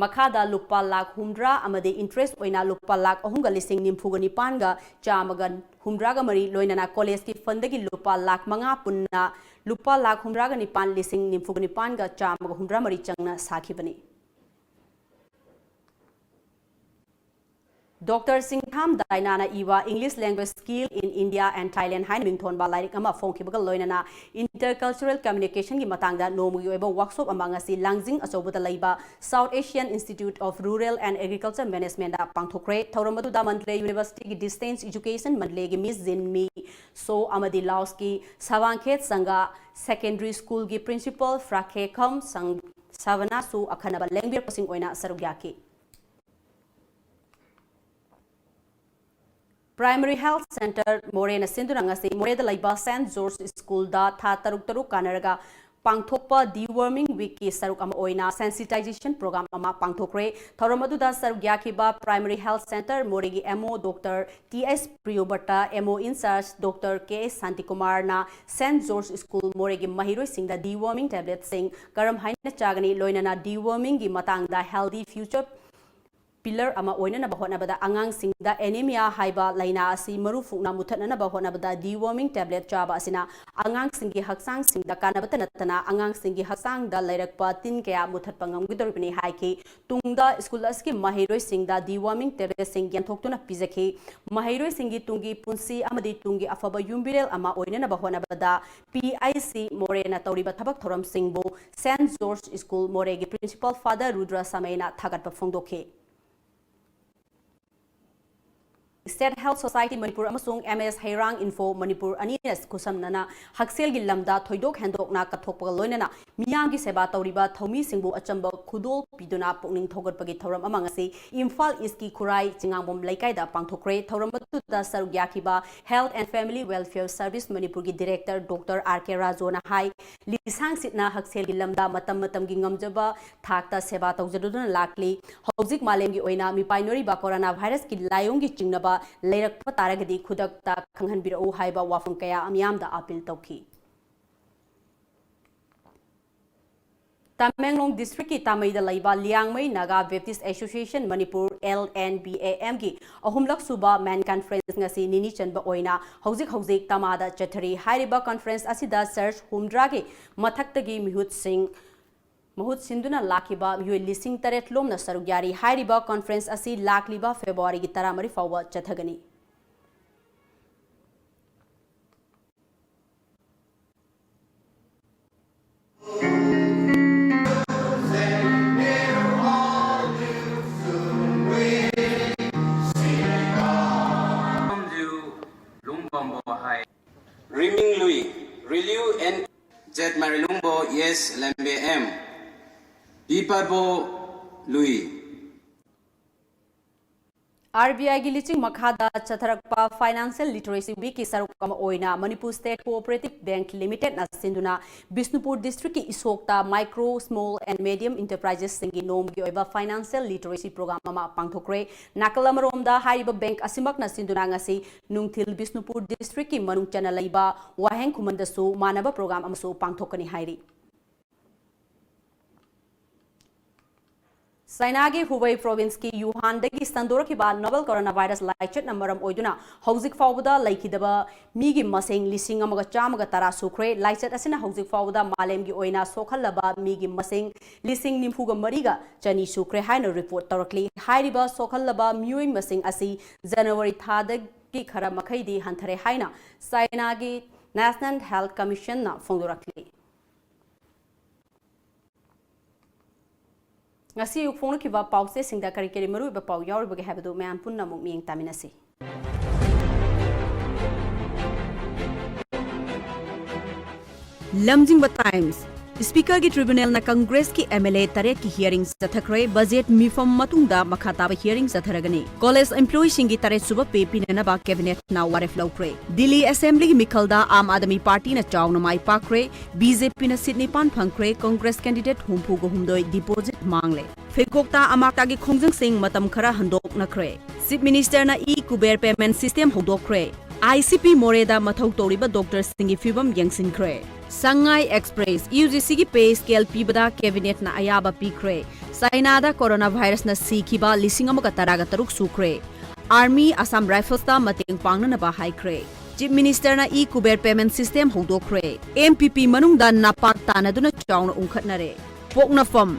ꯃꯈꯥꯗ ꯂꯨꯄꯥ ꯂꯥꯈ ꯍꯨꯝꯗ꯭ꯔꯥ ꯑꯃꯗꯤ ꯏꯟꯇꯔꯦꯁ ꯑꯣꯏꯅ ꯂꯨꯄꯥ ꯂꯥꯈ ꯑꯍꯨꯝꯒ ꯂꯤꯁꯤꯡ ꯅꯤꯐꯨꯒ ꯅꯤꯄꯥꯟꯒ ꯆꯥꯝꯃꯒ ꯍꯨꯝꯗ꯭ꯔꯥꯒ ꯃꯔꯤ, ꯂꯣꯏꯅꯅ ꯀꯣꯂꯦꯖꯀꯤ ꯐꯟꯗꯒꯤ ꯂꯨꯄꯥ ꯂꯥꯈ ꯃꯉꯥ ꯄꯨꯟꯅ ꯂꯨꯄꯥ ꯂꯥꯈ ꯍꯨꯝꯗ꯭ꯔꯥꯒ ꯅꯤꯄꯥꯟ ꯂꯤꯁꯤꯡ ꯅꯤꯐꯨꯒ ꯅꯤꯄꯥꯟꯒ ꯆꯥꯝꯃꯒ ꯍꯨꯝꯗ꯭ꯔꯥ ꯃꯔꯤ ꯆꯪꯅ ꯁꯥꯈꯤꯕꯅꯤ꯫ ꯗꯣꯛꯇꯔ ꯁꯤꯡꯊꯥꯝ ꯗꯥꯏꯅꯥꯅ ꯏꯕ English Language Skill in India and Thailand ꯍꯥꯏꯅ ꯃꯤꯡꯊꯣꯟꯕ ꯂꯥꯏꯔꯤꯛ ꯑꯃ ꯐꯣꯡꯈꯤꯕꯒ ꯂꯣꯏꯅꯅ intercultural communicationꯒꯤ ꯃꯇꯥꯡꯗ ꯅꯣꯡꯃꯒꯤ ꯑꯣꯏꯕ ꯋꯥꯛꯁꯣꯞ ꯑꯃ ꯉꯁꯤ ꯂꯥꯡꯖꯤꯡ ꯑꯆꯧꯕꯗ ꯂꯩꯕ South Asian Institute of Rural and Agriculture Managementꯗ ꯄꯥꯡꯊꯣꯛꯈ꯭ꯔꯦ꯫ ꯊꯧꯔꯝ ꯑꯗꯨꯗ ꯃꯟꯗꯂꯦ ꯌꯨꯅꯤꯚꯔꯁꯤꯇꯤꯒꯤ Distance Education ꯃꯟꯗꯂꯦꯒꯤ ꯃꯤꯁ ꯖꯤꯟꯃꯤ ꯁꯣ ꯑꯃꯗꯤ ꯂꯥꯎꯁꯀꯤ ꯁꯥꯕꯥꯡꯈꯦꯠ ꯁꯪꯒꯥ ꯁꯦꯀꯦꯟꯗꯔꯤ ꯁ꯭ꯀꯨꯜꯒꯤ ꯄ꯭ꯔꯤꯟꯁꯤꯄꯜ ꯐ꯭ꯔꯥꯈꯦꯈꯝ ꯁꯪ-, ꯁꯥꯕꯅꯥꯁꯨ ꯑꯈꯟꯅꯕ ꯂꯦꯡꯕꯤꯔꯛꯄꯁꯤꯡ ꯑꯣꯏꯅ ꯁꯔꯨꯛ ꯌꯥꯈꯤ꯫ Primary Health Center ꯃꯣꯔꯦꯅ ꯁꯤꯟꯗꯨꯅ ꯉꯁꯤ ꯃꯣꯔꯦꯗ ꯂꯩꯕ Saint George Schoolꯗ ꯊꯥ ꯇꯔꯨꯛ ꯇꯔꯨꯛ ꯀꯥꯟꯅꯔꯒ ꯄꯥꯡꯊꯣꯛꯄ Deworming Weekꯀꯤ ꯁꯔꯨꯛ ꯑꯃ ꯑꯣꯏꯅ sensitization program ꯑꯃ ꯄꯥꯡꯊꯣꯛꯈ꯭ꯔꯦ꯫ ꯊꯧꯔꯝ ꯑꯗꯨꯗ ꯁꯔꯨꯛ ꯌꯥꯈꯤꯕ Primary Health Center ꯃꯣꯔꯦꯒꯤ M O Doctor T S Priyobrata, M O in charge Doctor K S Santikumarꯅ Saint George School ꯃꯣꯔꯦꯒꯤ ꯃꯍꯩꯔꯣꯏꯁꯤꯡꯗ Deworming Tabletꯁꯤꯡ ꯀꯔꯝ ꯍꯥꯏꯅ ꯆꯥꯒꯅꯤ, ꯂꯣꯏꯅꯅ Dewormingꯒꯤ ꯃꯇꯥꯡꯗ Healthy Future Pillar ꯑꯃ ꯑꯣꯏꯅꯅꯕ ꯍꯣꯠꯅꯕꯗ, ꯑꯉꯥꯡꯁꯤꯡꯗ Anemia ꯍꯥꯏꯕ ꯂꯥꯏꯅꯥ ꯑꯁꯤ ꯃꯔꯨ ꯐꯨꯛꯅ ꯃꯨꯊꯠꯅꯅꯕ ꯍꯣꯠꯅꯕꯗ Deworming Tablet ꯆꯥꯕ ꯑꯁꯤꯅ ꯑꯉꯥꯡꯁꯤꯡꯒꯤ ꯍꯛꯆꯥꯡꯁꯤꯡꯗ ꯀꯥꯟꯅꯕꯇ ꯅꯠꯇꯅ ꯑꯉꯥꯡꯁꯤꯡꯒꯤ ꯍꯛꯆꯥꯡꯗ ꯂꯩꯔꯛꯄ ꯇꯤꯟ ꯀꯌꯥ ꯃꯨꯊꯠꯄ ꯉꯝꯒꯗꯧꯔꯤꯕꯅꯤ ꯍꯥꯏꯈꯤ꯫ ꯇꯨꯡꯗ school ꯑꯁꯤꯒꯤ ꯃꯍꯩꯔꯣꯏꯁꯤꯡꯗ Deworming Tabletꯁꯤꯡ ꯌꯦꯟꯊꯣꯛꯇꯨꯅ ꯄꯤꯖꯈꯤ꯫ ꯃꯍꯩꯔꯣꯏꯁꯤꯡꯒꯤ ꯇꯨꯡꯒꯤ ꯄꯨꯟꯁꯤ ꯑꯃꯗꯤ ꯇꯨꯡꯒꯤ ꯑꯐꯕ ꯌꯨꯝꯕꯤꯔꯦꯜ ꯑꯃ ꯑꯣꯏꯅꯅꯕ ꯍꯣꯠꯅꯕꯗ P I C ꯃꯣꯔꯦꯅ ꯇꯧꯔꯤꯕ ꯊꯕꯛ ꯊꯧꯔꯝꯁꯤꯡꯕꯨ Saint George School ꯃꯣꯔꯦꯒꯤ Principal Father ꯔꯨꯗ꯭ꯔ ꯁꯃꯩꯅ ꯊꯥꯒꯠꯄ ꯐꯣꯡꯗꯣꯛꯈꯤ꯫ State Health Society ꯃꯅꯤꯄꯨꯔ ꯑꯃꯁꯨꯡ M S ꯍꯩꯔꯥꯡ Info ꯃꯅꯤꯄꯨꯔ ꯑꯅꯤꯅ ꯈꯨꯠꯁꯝꯅꯅ ꯍꯛꯁꯦꯜꯒꯤ ꯂꯝꯗ ꯊꯣꯏꯗꯣꯛ ꯍꯦꯟꯗꯣꯛꯅ ꯀꯠꯊꯣꯛꯄꯒ ꯂꯣꯏꯅꯅ ꯃꯤꯌꯥꯝꯒꯤ ꯁꯦꯕꯥ ꯇꯧꯔꯤꯕ ꯊꯧꯃꯤꯁꯤꯡꯕꯨ ꯑꯆꯝꯕ ꯈꯨꯗꯣꯜ ꯄꯤꯗꯨꯅ ꯄꯨꯛꯅꯤꯡ ꯊꯧꯒꯠꯄꯒꯤ ꯊꯧꯔꯝ ꯑꯃ ꯉꯁꯤ ꯏꯝꯐꯥꯜ ꯏꯁꯀꯤ ꯈꯨꯔꯥꯏ ꯆꯤꯉꯥꯡꯕꯝ ꯂꯩꯀꯥꯏꯗ ꯄꯥꯡꯊꯣꯛꯈ꯭ꯔꯦ꯫ ꯊꯧꯔꯝ ꯑꯗꯨꯗ ꯁꯔꯨꯛ ꯌꯥꯈꯤꯕ Health and Family Welfare Service ꯃꯅꯤꯄꯨꯔꯒꯤ Director Doctor R K ꯔꯥꯖꯨꯅ ꯍꯥꯏ, ꯂꯤꯁꯥꯡꯁꯤꯠꯅ ꯍꯛꯁꯦꯜꯒꯤ ꯂꯝꯗ ꯃꯇꯝ ꯃꯇꯝꯒꯤ ꯉꯝꯖꯕ ꯊꯥꯛꯇ ꯁꯦꯕꯥ ꯇꯧꯖꯗꯨꯅ ꯂꯥꯛꯂꯤ꯫ ꯍꯧꯖꯤꯛ ꯃꯥꯂꯦꯝꯒꯤ ꯑꯣꯏꯅ ꯃꯤꯄꯥꯏꯅꯔꯤꯕ corona virusꯀꯤ ꯂꯥꯏꯑꯣꯡꯒꯤ ꯆꯤꯡꯅꯕ ꯂꯩꯔꯛꯄ ꯇꯥꯔꯒꯗꯤ ꯈꯨꯗꯛꯇ ꯈꯪꯍꯟꯕꯤꯔꯛꯎ ꯍꯥꯏꯕ ꯋꯥꯐꯝ ꯀꯌꯥ ꯃꯤꯌꯥꯝꯗ appeal ꯇꯧꯈꯤ꯫ ꯇꯃꯦꯡꯂꯣꯡ districtꯀꯤ ꯇꯥꯃꯩꯗ ꯂꯩꯕ Liangmai Naga Baptist Association Manipur, L N B A Mꯒꯤ ꯑꯍꯨꯝꯂꯛ ꯁꯨꯕ main conference ꯉꯁꯤ ꯅꯤꯅꯤ ꯆꯟꯕ ꯑꯣꯏꯅ ꯍꯧꯖꯤꯛ ꯍꯧꯖꯤꯛ ꯇꯃꯥꯗ ꯆꯠꯊꯔꯤ꯫ ꯍꯥꯏꯔꯤꯕ conference ꯑꯁꯤꯗ church ꯍꯨꯝꯗ꯭ꯔꯥꯒꯤ ꯃꯊꯛꯇꯒꯤ ꯃꯤꯍꯨꯠꯁꯤꯡ ꯃꯍꯨꯠ ꯁꯤꯟꯗꯨꯅ ꯂꯥꯛꯈꯤꯕ ꯃꯤꯑꯣꯏ ꯂꯤꯁꯤꯡ ꯇꯔꯦꯠ ꯂꯣꯝꯅ ꯁꯔꯨꯛ ꯌꯥꯔꯤ꯫ ꯍꯥꯏꯔꯤꯕ conference ꯑꯁꯤ ꯂꯥꯛꯂꯤꯕ Februaryꯒꯤ ꯇꯔꯥꯃꯔꯤ ꯐꯥꯎꯕ ꯆꯠꯊꯒꯅꯤ꯫ Riming Lui, Riliu and Jet Marilungbo, yes, Lembe M. Pipabo Lui. RBI ꯒꯤ ꯂꯨꯆꯤꯡ ꯃꯈꯥꯗ ꯆꯠꯊꯔꯛꯄ Financial Literacy Week ꯀꯤ ꯁꯔꯨꯛ ꯑꯃ ꯑꯣꯏꯅ Manipur State Cooperative Bank Limited ꯅ ꯁꯤꯟꯗꯨꯅ ꯕꯤꯁꯅꯨꯄꯨꯔ district ꯀꯤ ꯏꯁꯣꯛꯇ Micro, Small and Medium Enterprises ꯁꯤꯡꯒꯤ ꯅꯣꯡꯃꯒꯤ ꯑꯣꯏꯕ Financial Literacy Program ꯑꯃ ꯄꯥꯡꯊꯣꯛꯈ꯭ꯔꯦ꯫ ꯅꯥꯀꯜ ꯑꯃꯔꯣꯝꯗ ꯍꯥꯏꯔꯤꯕ bank ꯑꯁꯤꯃꯛꯅ ꯁꯤꯟꯗꯨꯅ ꯉꯁꯤ ꯅꯨꯡꯊꯤꯜ ꯕꯤꯁꯅꯨꯄꯨꯔ district ꯀꯤ ꯃꯅꯨꯡ ꯆꯟꯅ ꯂꯩꯕ ꯋꯥꯍꯦꯡ ꯈꯨꯃꯟꯗꯁꯨ ꯃꯥꯟꯅꯕ program ꯑꯃꯁꯨ ꯄꯥꯡꯊꯣꯛꯀꯅꯤ ꯍꯥꯏꯔꯤ꯫ ꯆꯥꯏꯅꯥꯒꯤ ꯍꯨꯕꯩ province ꯀꯤ ꯋꯨꯍꯥꯟꯗꯒꯤ ꯁꯟꯗꯣꯔꯛꯈꯤꯕ novel coronavirus ꯂꯥꯏꯆꯠꯅ ꯃꯔꯝ ꯑꯣꯏꯗꯨꯅ ꯍꯧꯖꯤꯛ ꯐꯥꯎꯕꯗ ꯂꯩꯈꯤꯗꯕ ꯃꯤꯒꯤ ꯃꯁꯤꯡ ꯂꯤꯁꯤꯡ ꯑꯃꯒ ꯆꯥꯝꯃꯒ ꯇꯔꯥ ꯁꯨꯈ꯭ꯔꯦ꯫ ꯂꯥꯏꯆꯠ ꯑꯁꯤꯅ ꯍꯧꯖꯤꯛ ꯐꯥꯎꯕꯗ ꯃꯥꯂꯦꯝꯒꯤ ꯑꯣꯏꯅ ꯁꯣꯛꯍꯜꯂꯕ ꯃꯤꯒꯤ ꯃꯁꯤꯡ ꯂꯤꯁꯤꯡ ꯅꯤꯐꯨꯒ ꯃꯔꯤꯒ ꯆꯅꯤ ꯁꯨꯈ꯭ꯔꯦ ꯍꯥꯏꯅ report ꯇꯧꯔꯛꯂꯤ꯫ ꯍꯥꯏꯔꯤꯕ ꯁꯣꯛꯍꯜꯂꯕ ꯃꯤꯑꯣꯏ ꯃꯁꯤꯡ ꯑꯁꯤ January ꯊꯥꯗꯒꯤ ꯈꯔ ꯃꯈꯩꯗꯤ ꯍꯟꯊꯔꯦ ꯍꯥꯏꯅ ꯆꯥꯏꯅꯥꯒꯤ National Health Commission ꯅ ꯐꯣꯡꯗꯣꯔꯛꯂꯤ꯫ ꯉꯁꯤ ꯑꯌꯨꯛ ꯐꯣꯡꯂꯛꯈꯤꯕ ꯄꯥꯎꯆꯦꯁꯤꯡꯗ ꯀꯔꯤ ꯀꯔꯤ ꯃꯔꯨꯑꯣꯏꯕ ꯄꯥꯎ ꯌꯥꯎꯔꯤꯕꯒꯦ ꯍꯥꯏꯕꯗꯨ ꯃꯌꯥꯝ ꯄꯨꯟꯅ ꯑꯃꯨꯛ ꯃꯤꯠꯌꯦꯡ ꯇꯥꯃꯤꯟꯅꯁꯤ꯫ ꯂꯝꯖꯤꯡꯕ Times, Speaker ꯒꯤ tribunal ꯅ Congress ꯀꯤ MLA ꯇꯔꯦꯠꯀꯤ hearing ꯆꯠꯊꯈ꯭ꯔꯦ꯫ Budget ꯃꯤꯐꯝ ꯃꯇꯨꯡꯗ ꯃꯈꯥ ꯇꯥꯕ hearing ꯆꯠꯊꯔꯒꯅꯤ꯫ College employee ꯁꯤꯡꯒꯤ ꯇꯔꯦꯠ ꯁꯨꯕ pay ꯄꯤꯅꯅꯕ cabinet ꯅ ꯋꯥꯔꯦꯞ ꯂꯧꯈ꯭ꯔꯦ꯫ ꯗꯤꯜꯂꯤ Assembly ꯒꯤ ꯃꯤꯈꯜꯗ ꯑꯥꯝ ꯑꯥꯗꯃꯤ ꯄꯥꯔꯇꯤꯅ ꯆꯥꯎꯅ ꯃꯥꯏ ꯄꯥꯛꯈ꯭ꯔꯦ꯫ BJP ꯅ seat ꯅꯤꯄꯥꯟ ꯐꯪꯈ꯭ꯔꯦ꯫ Congress candidate ꯍꯨꯝꯐꯨꯒ ꯍꯨꯝꯗꯣꯏ deposit ꯃꯥꯡꯂꯦ꯫ ꯐꯦꯒꯣꯛꯇ ꯑꯃꯥꯛꯇꯒꯤ ꯈꯣꯡꯖꯪꯁꯤꯡ ꯃꯇꯝ ꯈꯔ ꯍꯟꯗꯣꯛꯅꯈ꯭ꯔꯦ꯫ Chief Minister ꯅ e-Kuber payment system ꯍꯧꯗꯣꯛꯈ꯭ꯔꯦ꯫ ICP ꯃꯣꯔꯦꯗ ꯃꯊꯧ ꯇꯧꯔꯤꯕ doctor ꯁꯤꯡꯒꯤ ꯐꯤꯕꯝ ꯌꯦꯡꯁꯤꯟꯈ꯭ꯔꯦ꯫ Sangai Express, UGC ꯒꯤ pay scale ꯄꯤꯕꯗ cabinet ꯅ ꯑꯌꯥꯕ ꯄꯤꯈ꯭ꯔꯦ꯫ ꯆꯥꯏꯅꯥꯗ coronavirus ꯅ ꯁꯤꯈꯤꯕ ꯂꯤꯁꯤꯡ ꯑꯃꯒ ꯇꯔꯥꯒ ꯇꯔꯨꯛ ꯁꯨꯈ꯭ꯔꯦ꯫ Army Assam Rifles ꯇ ꯃꯇꯦꯡ ꯄꯥꯡꯅꯅꯕ ꯍꯥꯏꯈ꯭ꯔꯦ꯫ Chief Minister ꯅ e-Kuber payment system ꯍꯧꯗꯣꯛꯈ꯭ꯔꯦ꯫ MPP ꯃꯅꯨꯡꯗ ꯅꯄꯥꯛ ꯇꯥꯟꯅꯗꯨꯅ ꯆꯥꯎꯅ ꯎꯪꯈꯠꯅꯔꯦ꯫ ꯄꯣꯛꯅꯐꯝ,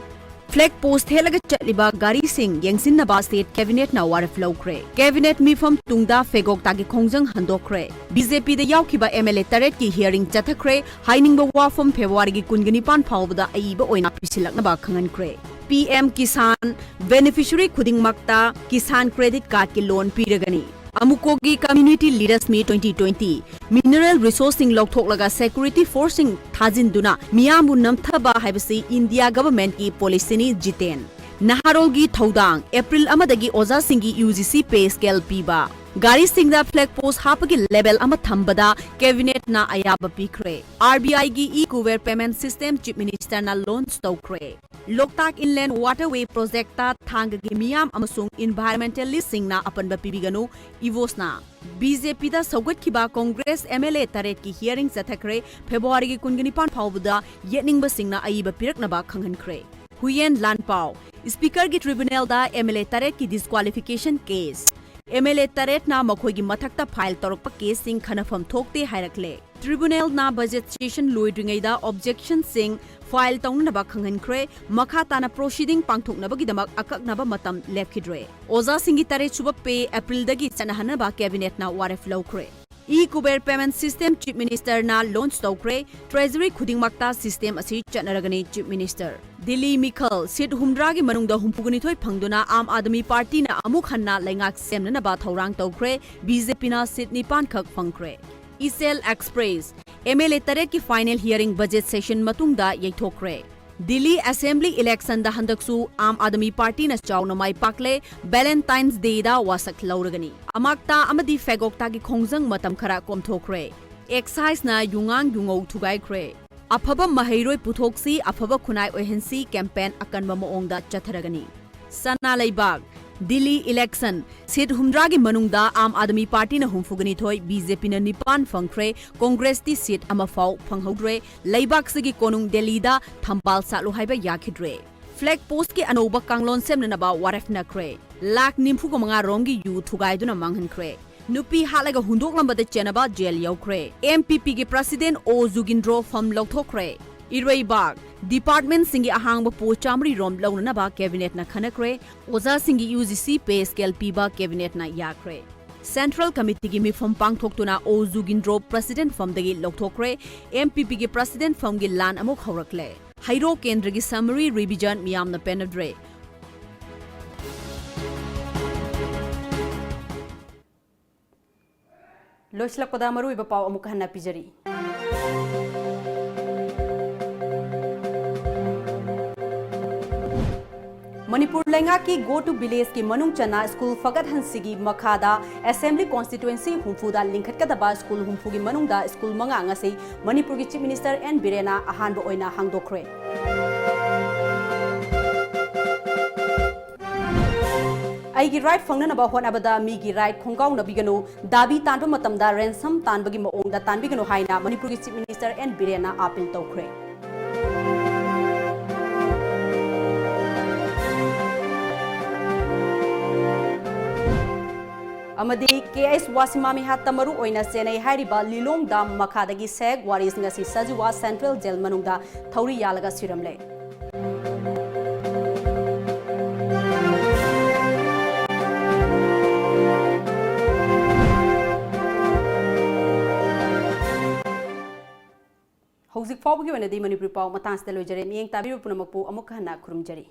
flag post ꯊꯦꯠꯂꯒ ꯆꯠꯂꯤꯕ ꯒꯥꯔꯤꯁꯤꯡ ꯌꯦꯡꯁꯤꯟꯅꯕ state cabinet ꯅ ꯋꯥꯔꯦꯞ ꯂꯧꯈ꯭ꯔꯦ꯫ Cabinet ꯃꯤꯐꯝ ꯇꯨꯡꯗ ꯐꯦꯒꯣꯛꯇꯥꯒꯤ ꯈꯣꯡꯖꯪ ꯍꯟꯗꯣꯛꯈ꯭ꯔꯦ꯫ BJP ꯗ ꯌꯥꯎꯈꯤꯕ MLA ꯇꯔꯦꯠꯀꯤ hearing ꯆꯠꯊꯈ꯭ꯔꯦ꯫ ꯍꯥꯏꯅꯤꯡꯕ ꯋꯥꯐꯝ February ꯒꯤ ꯀꯨꯟꯒ ꯅꯤꯄꯥꯟ ꯐꯥꯎꯕꯗ ꯑꯏꯕ ꯑꯣꯏꯅ ꯄꯤꯁꯤꯜꯂꯛꯅꯕ ꯈꯪꯍꯟꯈ꯭ꯔꯦ꯫ PM Kisan beneficiary ꯈꯨꯗꯤꯡꯃꯛꯇ Kisan Credit Card ꯀꯤ loan ꯄꯤꯔꯒꯅꯤ꯫ ꯑꯃꯨꯀꯣꯒꯤ Community Leaders Meet twenty twenty, mineral resource ꯁꯤꯡ ꯂꯧꯊꯣꯛꯂꯒ security force ꯁꯤꯡ ꯊꯥꯖꯤꯟꯗꯨꯅ ꯃꯤꯌꯥꯝꯕꯨ ꯅꯝꯊꯕ ꯍꯥꯏꯕꯁꯤ India government ꯀꯤ policy ꯅꯤ, ꯖꯤꯇꯦꯟ꯫ ꯅꯍꯥꯔꯣꯜꯒꯤ ꯊꯧꯗꯥꯡ, ꯑꯦꯄ꯭ꯔꯤꯜ ꯑꯃꯗꯒꯤ ꯑꯣꯖꯥꯁꯤꯡꯒꯤ UGC pay scale ꯄꯤꯕ꯫ ꯒꯥꯔꯤꯁꯤꯡꯗ flag post ꯍꯥꯞꯄꯒꯤ label ꯑꯃ ꯊꯝꯕꯗ cabinetꯅ ꯑꯌꯥꯕ ꯄꯤꯈ꯭ꯔꯦ꯫ RBIꯒꯤ e-Kuber payment system Chief Ministerꯅ launch ꯇꯧꯈ꯭ꯔꯦ꯫ ꯂꯣꯛꯇꯥꯛ Inland Waterway projectꯇ ꯊꯥꯡꯒꯒꯤ ꯃꯤꯌꯥꯝ ꯑꯃꯁꯨꯡ environmentalistꯁꯤꯡꯅ ꯑꯄꯟꯕ ꯄꯤꯕꯤꯒꯅꯨ, ꯏꯕꯣꯁꯅ꯫ BJPꯗ ꯁꯧꯒꯠꯈꯤꯕ Congress MLA ꯇꯔꯦꯠꯀꯤ hearing ꯆꯠꯊꯈ꯭ꯔꯦ꯫ ꯐꯦꯕ꯭ꯔꯨꯋꯥꯔꯤꯒꯤ ꯀꯨꯟꯒ ꯅꯤꯄꯥꯟ ꯐꯥꯎꯕꯗ ꯌꯦꯠꯅꯤꯡꯕꯁꯤꯡꯅ ꯑꯏꯕ ꯄꯤꯔꯛꯅꯕ ꯈꯪꯍꯟꯈ꯭ꯔꯦ꯫ ꯍꯨꯌꯦꯟ ꯂꯥꯟꯄꯥꯎ, Speakerꯒꯤ tribunalꯗ MLA ꯇꯔꯦꯠꯀꯤ disqualification case꯫ MLA ꯇꯔꯦꯠꯅ ꯃꯈꯣꯏꯒꯤ ꯃꯊꯛꯇ file ꯇꯧꯔꯛꯄ caseꯁꯤꯡ ꯈꯟꯅꯐꯝ ꯊꯣꯛꯇꯦ ꯍꯥꯏꯔꯛꯂꯦ꯫ Tribunalꯅ budget session ꯂꯣꯏꯗ꯭ꯔꯤꯉꯩꯗ objectionꯁꯤꯡ file ꯇꯧꯅꯅꯕ ꯈꯪꯍꯟꯈ꯭ꯔꯦ꯫ ꯃꯈꯥ ꯇꯥꯅ proceeding ꯄꯥꯡꯊꯣꯛꯅꯕꯒꯤꯗꯃꯛ ꯑꯀꯛꯅꯕ ꯃꯇꯝ ꯂꯦꯞꯈꯤꯗ꯭ꯔꯦ꯫ ꯑꯣꯖꯥꯁꯤꯡꯒꯤ ꯇꯔꯦꯠ ꯁꯨꯕ pay ꯑꯦꯄ꯭ꯔꯤꯜꯗꯒꯤ ꯆꯠꯅꯍꯟꯅꯕ cabinetꯅ ꯋꯥꯔꯦꯞ ꯂꯧꯈ꯭ꯔꯦ꯫ E-Kuber payment system Chief Ministerꯅ launch ꯇꯧꯈ꯭ꯔꯦ꯫ Treasury ꯈꯨꯗꯤꯡꯃꯛꯇ system ꯑꯁꯤ ꯆꯠꯅꯔꯒꯅꯤ, Chief Minister꯫ ꯗꯤꯜꯂꯤ ꯃꯤꯈꯜ, seat ꯍꯨꯝꯗ꯭ꯔꯥꯒꯤ ꯃꯅꯨꯡꯗ ꯍꯨꯝꯐꯨꯒ ꯅꯤꯊꯣꯏ ꯐꯪꯗꯨꯅ ꯑꯥꯝ ꯑꯥꯗꯃꯤ ꯄꯥꯔꯇꯤꯅ ꯑꯃꯨꯛ ꯍꯟꯅ ꯂꯩꯉꯥꯛ ꯁꯦꯝꯅꯅꯕ ꯊꯧꯔꯥꯡ ꯇꯧꯈ꯭ꯔꯦ꯫ BJPꯅ seat ꯅꯤꯄꯥꯟ ꯈꯛ ꯐꯪꯈ꯭ꯔꯦ꯫ ꯏꯆꯦꯜ Express, MLA ꯇꯔꯦꯠꯀꯤ final hearing budget session ꯃꯇꯨꯡꯗ ꯌꯩꯊꯣꯛꯈ꯭ꯔꯦ꯫ ꯗꯤꯜꯂꯤ assembly electionꯗ ꯍꯟꯗꯛꯁꯨ ꯑꯥꯝ ꯑꯥꯗꯃꯤ ꯄꯥꯔꯇꯤꯅ ꯆꯥꯎꯅ ꯃꯥꯏ ꯄꯥꯛꯂꯦ꯫ Valentine's Dayꯗ ꯋꯥꯁꯛ ꯂꯧꯔꯒꯅꯤ꯫ ꯑꯃꯥꯛꯇꯥ ꯑꯃꯗꯤ ꯐꯦꯒꯣꯛꯇꯥꯒꯤ ꯈꯣꯡꯖꯪ ꯃꯇꯝ ꯈꯔ ꯀꯣꯝꯊꯣꯛꯈ꯭ꯔꯦ꯫ Exciseꯅ ꯌꯨꯉꯥꯡ ꯌꯨꯉꯧ ꯊꯨꯒꯥꯏꯈ꯭ꯔꯦ꯫ ꯑꯐꯕ ꯃꯍꯩꯔꯣꯏ ꯄꯨꯊꯣꯛꯁꯤ, ꯑꯐꯕ ꯈꯨꯟꯅꯥꯏ ꯑꯣꯏꯍꯟꯁꯤ campaign ꯑꯀꯟꯕ ꯃꯑꯣꯡꯗ ꯆꯠꯊꯔꯒꯅꯤ꯫ ꯁꯅꯥ ꯂꯩꯕꯥꯛ, ꯗꯤꯜꯂꯤ election, seat ꯍꯨꯝꯗ꯭ꯔꯥꯒꯤ ꯃꯅꯨꯡꯗ ꯑꯥꯝ ꯑꯥꯗꯃꯤ ꯄꯥꯔꯇꯤꯅ ꯍꯨꯝꯐꯨꯒ ꯅꯤꯊꯣꯏ, BJPꯅ ꯅꯤꯄꯥꯟ ꯐꯪꯈ꯭ꯔꯦ, Congressꯇꯤ seat ꯑꯃꯐꯥꯎ ꯐꯪꯍꯧꯗ꯭ꯔꯦ꯫ ꯂꯩꯕꯥꯛꯁꯤꯒꯤ ꯀꯣꯅꯨꯡ ꯗꯦꯜꯂꯤꯗ ꯊꯝꯕꯥꯜ ꯁꯥꯠꯂꯨ ꯍꯥꯏꯕ ꯌꯥꯈꯤꯗ꯭ꯔꯦ꯫ Flag postꯀꯤ ꯑꯅꯧꯕ ꯀꯥꯡꯂꯣꯟ ꯁꯦꯝꯅꯅꯕ ꯋꯥꯔꯦꯞꯅꯈ꯭ꯔꯦ꯫ ꯂꯥꯈ ꯅꯤꯐꯨꯒ ꯃꯉꯥ ꯔꯣꯝꯒꯤ ꯌꯨ ꯊꯨꯒꯥꯏꯗꯨꯅ ꯃꯥꯡꯍꯟꯈ꯭ꯔꯦ꯫ ꯅꯨꯄꯤ ꯍꯥꯠꯂꯒ ꯍꯨꯟꯗꯣꯛꯂꯝꯕꯗ ꯆꯦꯟꯅꯕ ꯖꯦꯜ ꯌꯧꯈ꯭ꯔꯦ꯫ MPPꯒꯤ president ꯑꯣ ꯖꯨꯒꯤꯟꯗ꯭ꯔꯣ ꯐꯝ ꯂꯧꯊꯣꯛꯈ꯭ꯔꯦ꯫ ꯏꯔꯩꯕꯥꯛ, departmentꯁꯤꯡꯒꯤ ꯑꯍꯥꯡꯕ post ꯆꯥꯃꯔꯤ ꯔꯣꯝ ꯂꯧꯅꯅꯕ cabinetꯅ ꯈꯟꯅꯈ꯭ꯔꯦ꯫ ꯑꯣꯖꯥꯁꯤꯡꯒꯤ UGC pay scale ꯄꯤꯕ cabinetꯅ ꯌꯥꯈ꯭ꯔꯦ꯫ Central Committeeꯒꯤ ꯃꯤꯐꯝ ꯄꯥꯡꯊꯣꯛꯇꯨꯅ ꯑꯣ ꯖꯨꯒꯤꯟꯗ꯭ꯔꯣ president ꯐꯝꯗꯒꯤ ꯂꯧꯊꯣꯛꯈ꯭ꯔꯦ꯫ MPPꯒꯤ president ꯐꯝꯒꯤ ꯂꯥꯟ ꯑꯃꯨꯛ ꯍꯧꯔꯛꯂꯦ꯫ ꯍꯩꯔꯣꯛ ꯀꯦꯟꯗ꯭ꯔꯒꯤ summary revision ꯃꯤꯌꯥꯝꯅ ꯄꯦꯟꯅꯗ꯭ꯔꯦ꯫ ꯂꯣꯏꯁꯤꯜꯂꯛꯄꯗ ꯃꯔꯨꯑꯣꯏꯕ ꯄꯥꯎ ꯑꯃꯨꯛ ꯍꯟꯅ ꯄꯤꯖꯔꯤ꯫ ꯃꯅꯤꯄꯨꯔ ꯂꯩꯉꯥꯛꯀꯤ Go to Village ꯀꯤ ꯃꯅꯨꯡ ꯆꯟꯅ ꯁ꯭ꯀꯨꯜ ꯐꯒꯠꯍꯟꯁꯤꯒꯤ ꯃꯈꯥꯗ Assembly Constituency ꯍꯨꯝꯐꯨꯗ ꯂꯤꯡꯈꯠꯀꯗꯕ ꯁ꯭ꯀꯨꯜ ꯍꯨꯝꯐꯨꯒꯤ ꯃꯅꯨꯡꯗ ꯁ꯭ꯀꯨꯜ ꯃꯉꯥ ꯉꯁꯤ ꯃꯅꯤꯄꯨꯔꯒꯤ Chief Minister N ꯕꯤꯔꯦꯟꯅ ꯑꯍꯥꯟꯕ ꯑꯣꯏꯅ ꯍꯥꯡꯗꯣꯛꯈ꯭ꯔꯦ꯫ ꯑꯩꯒꯤ right ꯐꯪꯅꯅꯕ ꯍꯣꯠꯅꯕꯗ ꯃꯤꯒꯤ right ꯈꯣꯡꯒꯥꯎꯅꯕꯤꯒꯅꯨ, ꯗꯥꯕꯤ ꯇꯥꯟꯕ ꯃꯇꯝꯗ ransom ꯇꯥꯟꯕꯒꯤ ꯃꯑꯣꯡꯗ ꯇꯥꯟꯕꯤꯒꯅꯨ ꯍꯥꯏꯅ ꯃꯅꯤꯄꯨꯔꯒꯤ Chief Minister N ꯕꯤꯔꯦꯟꯅ appeal ꯇꯧꯈ꯭ꯔꯦ꯫ ꯑꯃꯗꯤ ꯀꯦ ꯑꯩꯆ ꯋꯥꯁꯤꯃꯥꯃꯤꯍꯥꯠꯇ ꯃꯔꯨ ꯑꯣꯏꯅ ꯆꯦꯟꯅꯩ ꯍꯥꯏꯔꯤꯕ ꯂꯤꯂꯣꯡ dam ꯃꯈꯥꯗꯒꯤ ꯁꯦꯛ ꯋꯥꯔꯤꯁ ꯉꯁꯤ ꯁꯖꯤꯋꯥ Central Jail ꯃꯅꯨꯡꯗ ꯊꯧꯔꯤ ꯌꯥꯜꯂꯒ ꯁꯤꯔꯝꯂꯦ꯫ ꯍꯧꯖꯤꯛ ꯐꯥꯎꯕꯒꯤ ꯑꯣꯏꯅꯗꯤ ꯃꯅꯤꯄꯨꯔꯤ ꯄꯥꯎ ꯃꯇꯥꯡꯁꯤꯗ ꯂꯣꯏꯖꯔꯦ꯫ ꯃꯤꯠꯌꯦꯡ ꯇꯥꯕꯤꯕ ꯄꯨꯝꯅꯃꯛꯄꯨ ꯑꯃꯨꯛ ꯍꯟꯅ ꯈꯨꯔꯨꯝꯖꯔꯤ꯫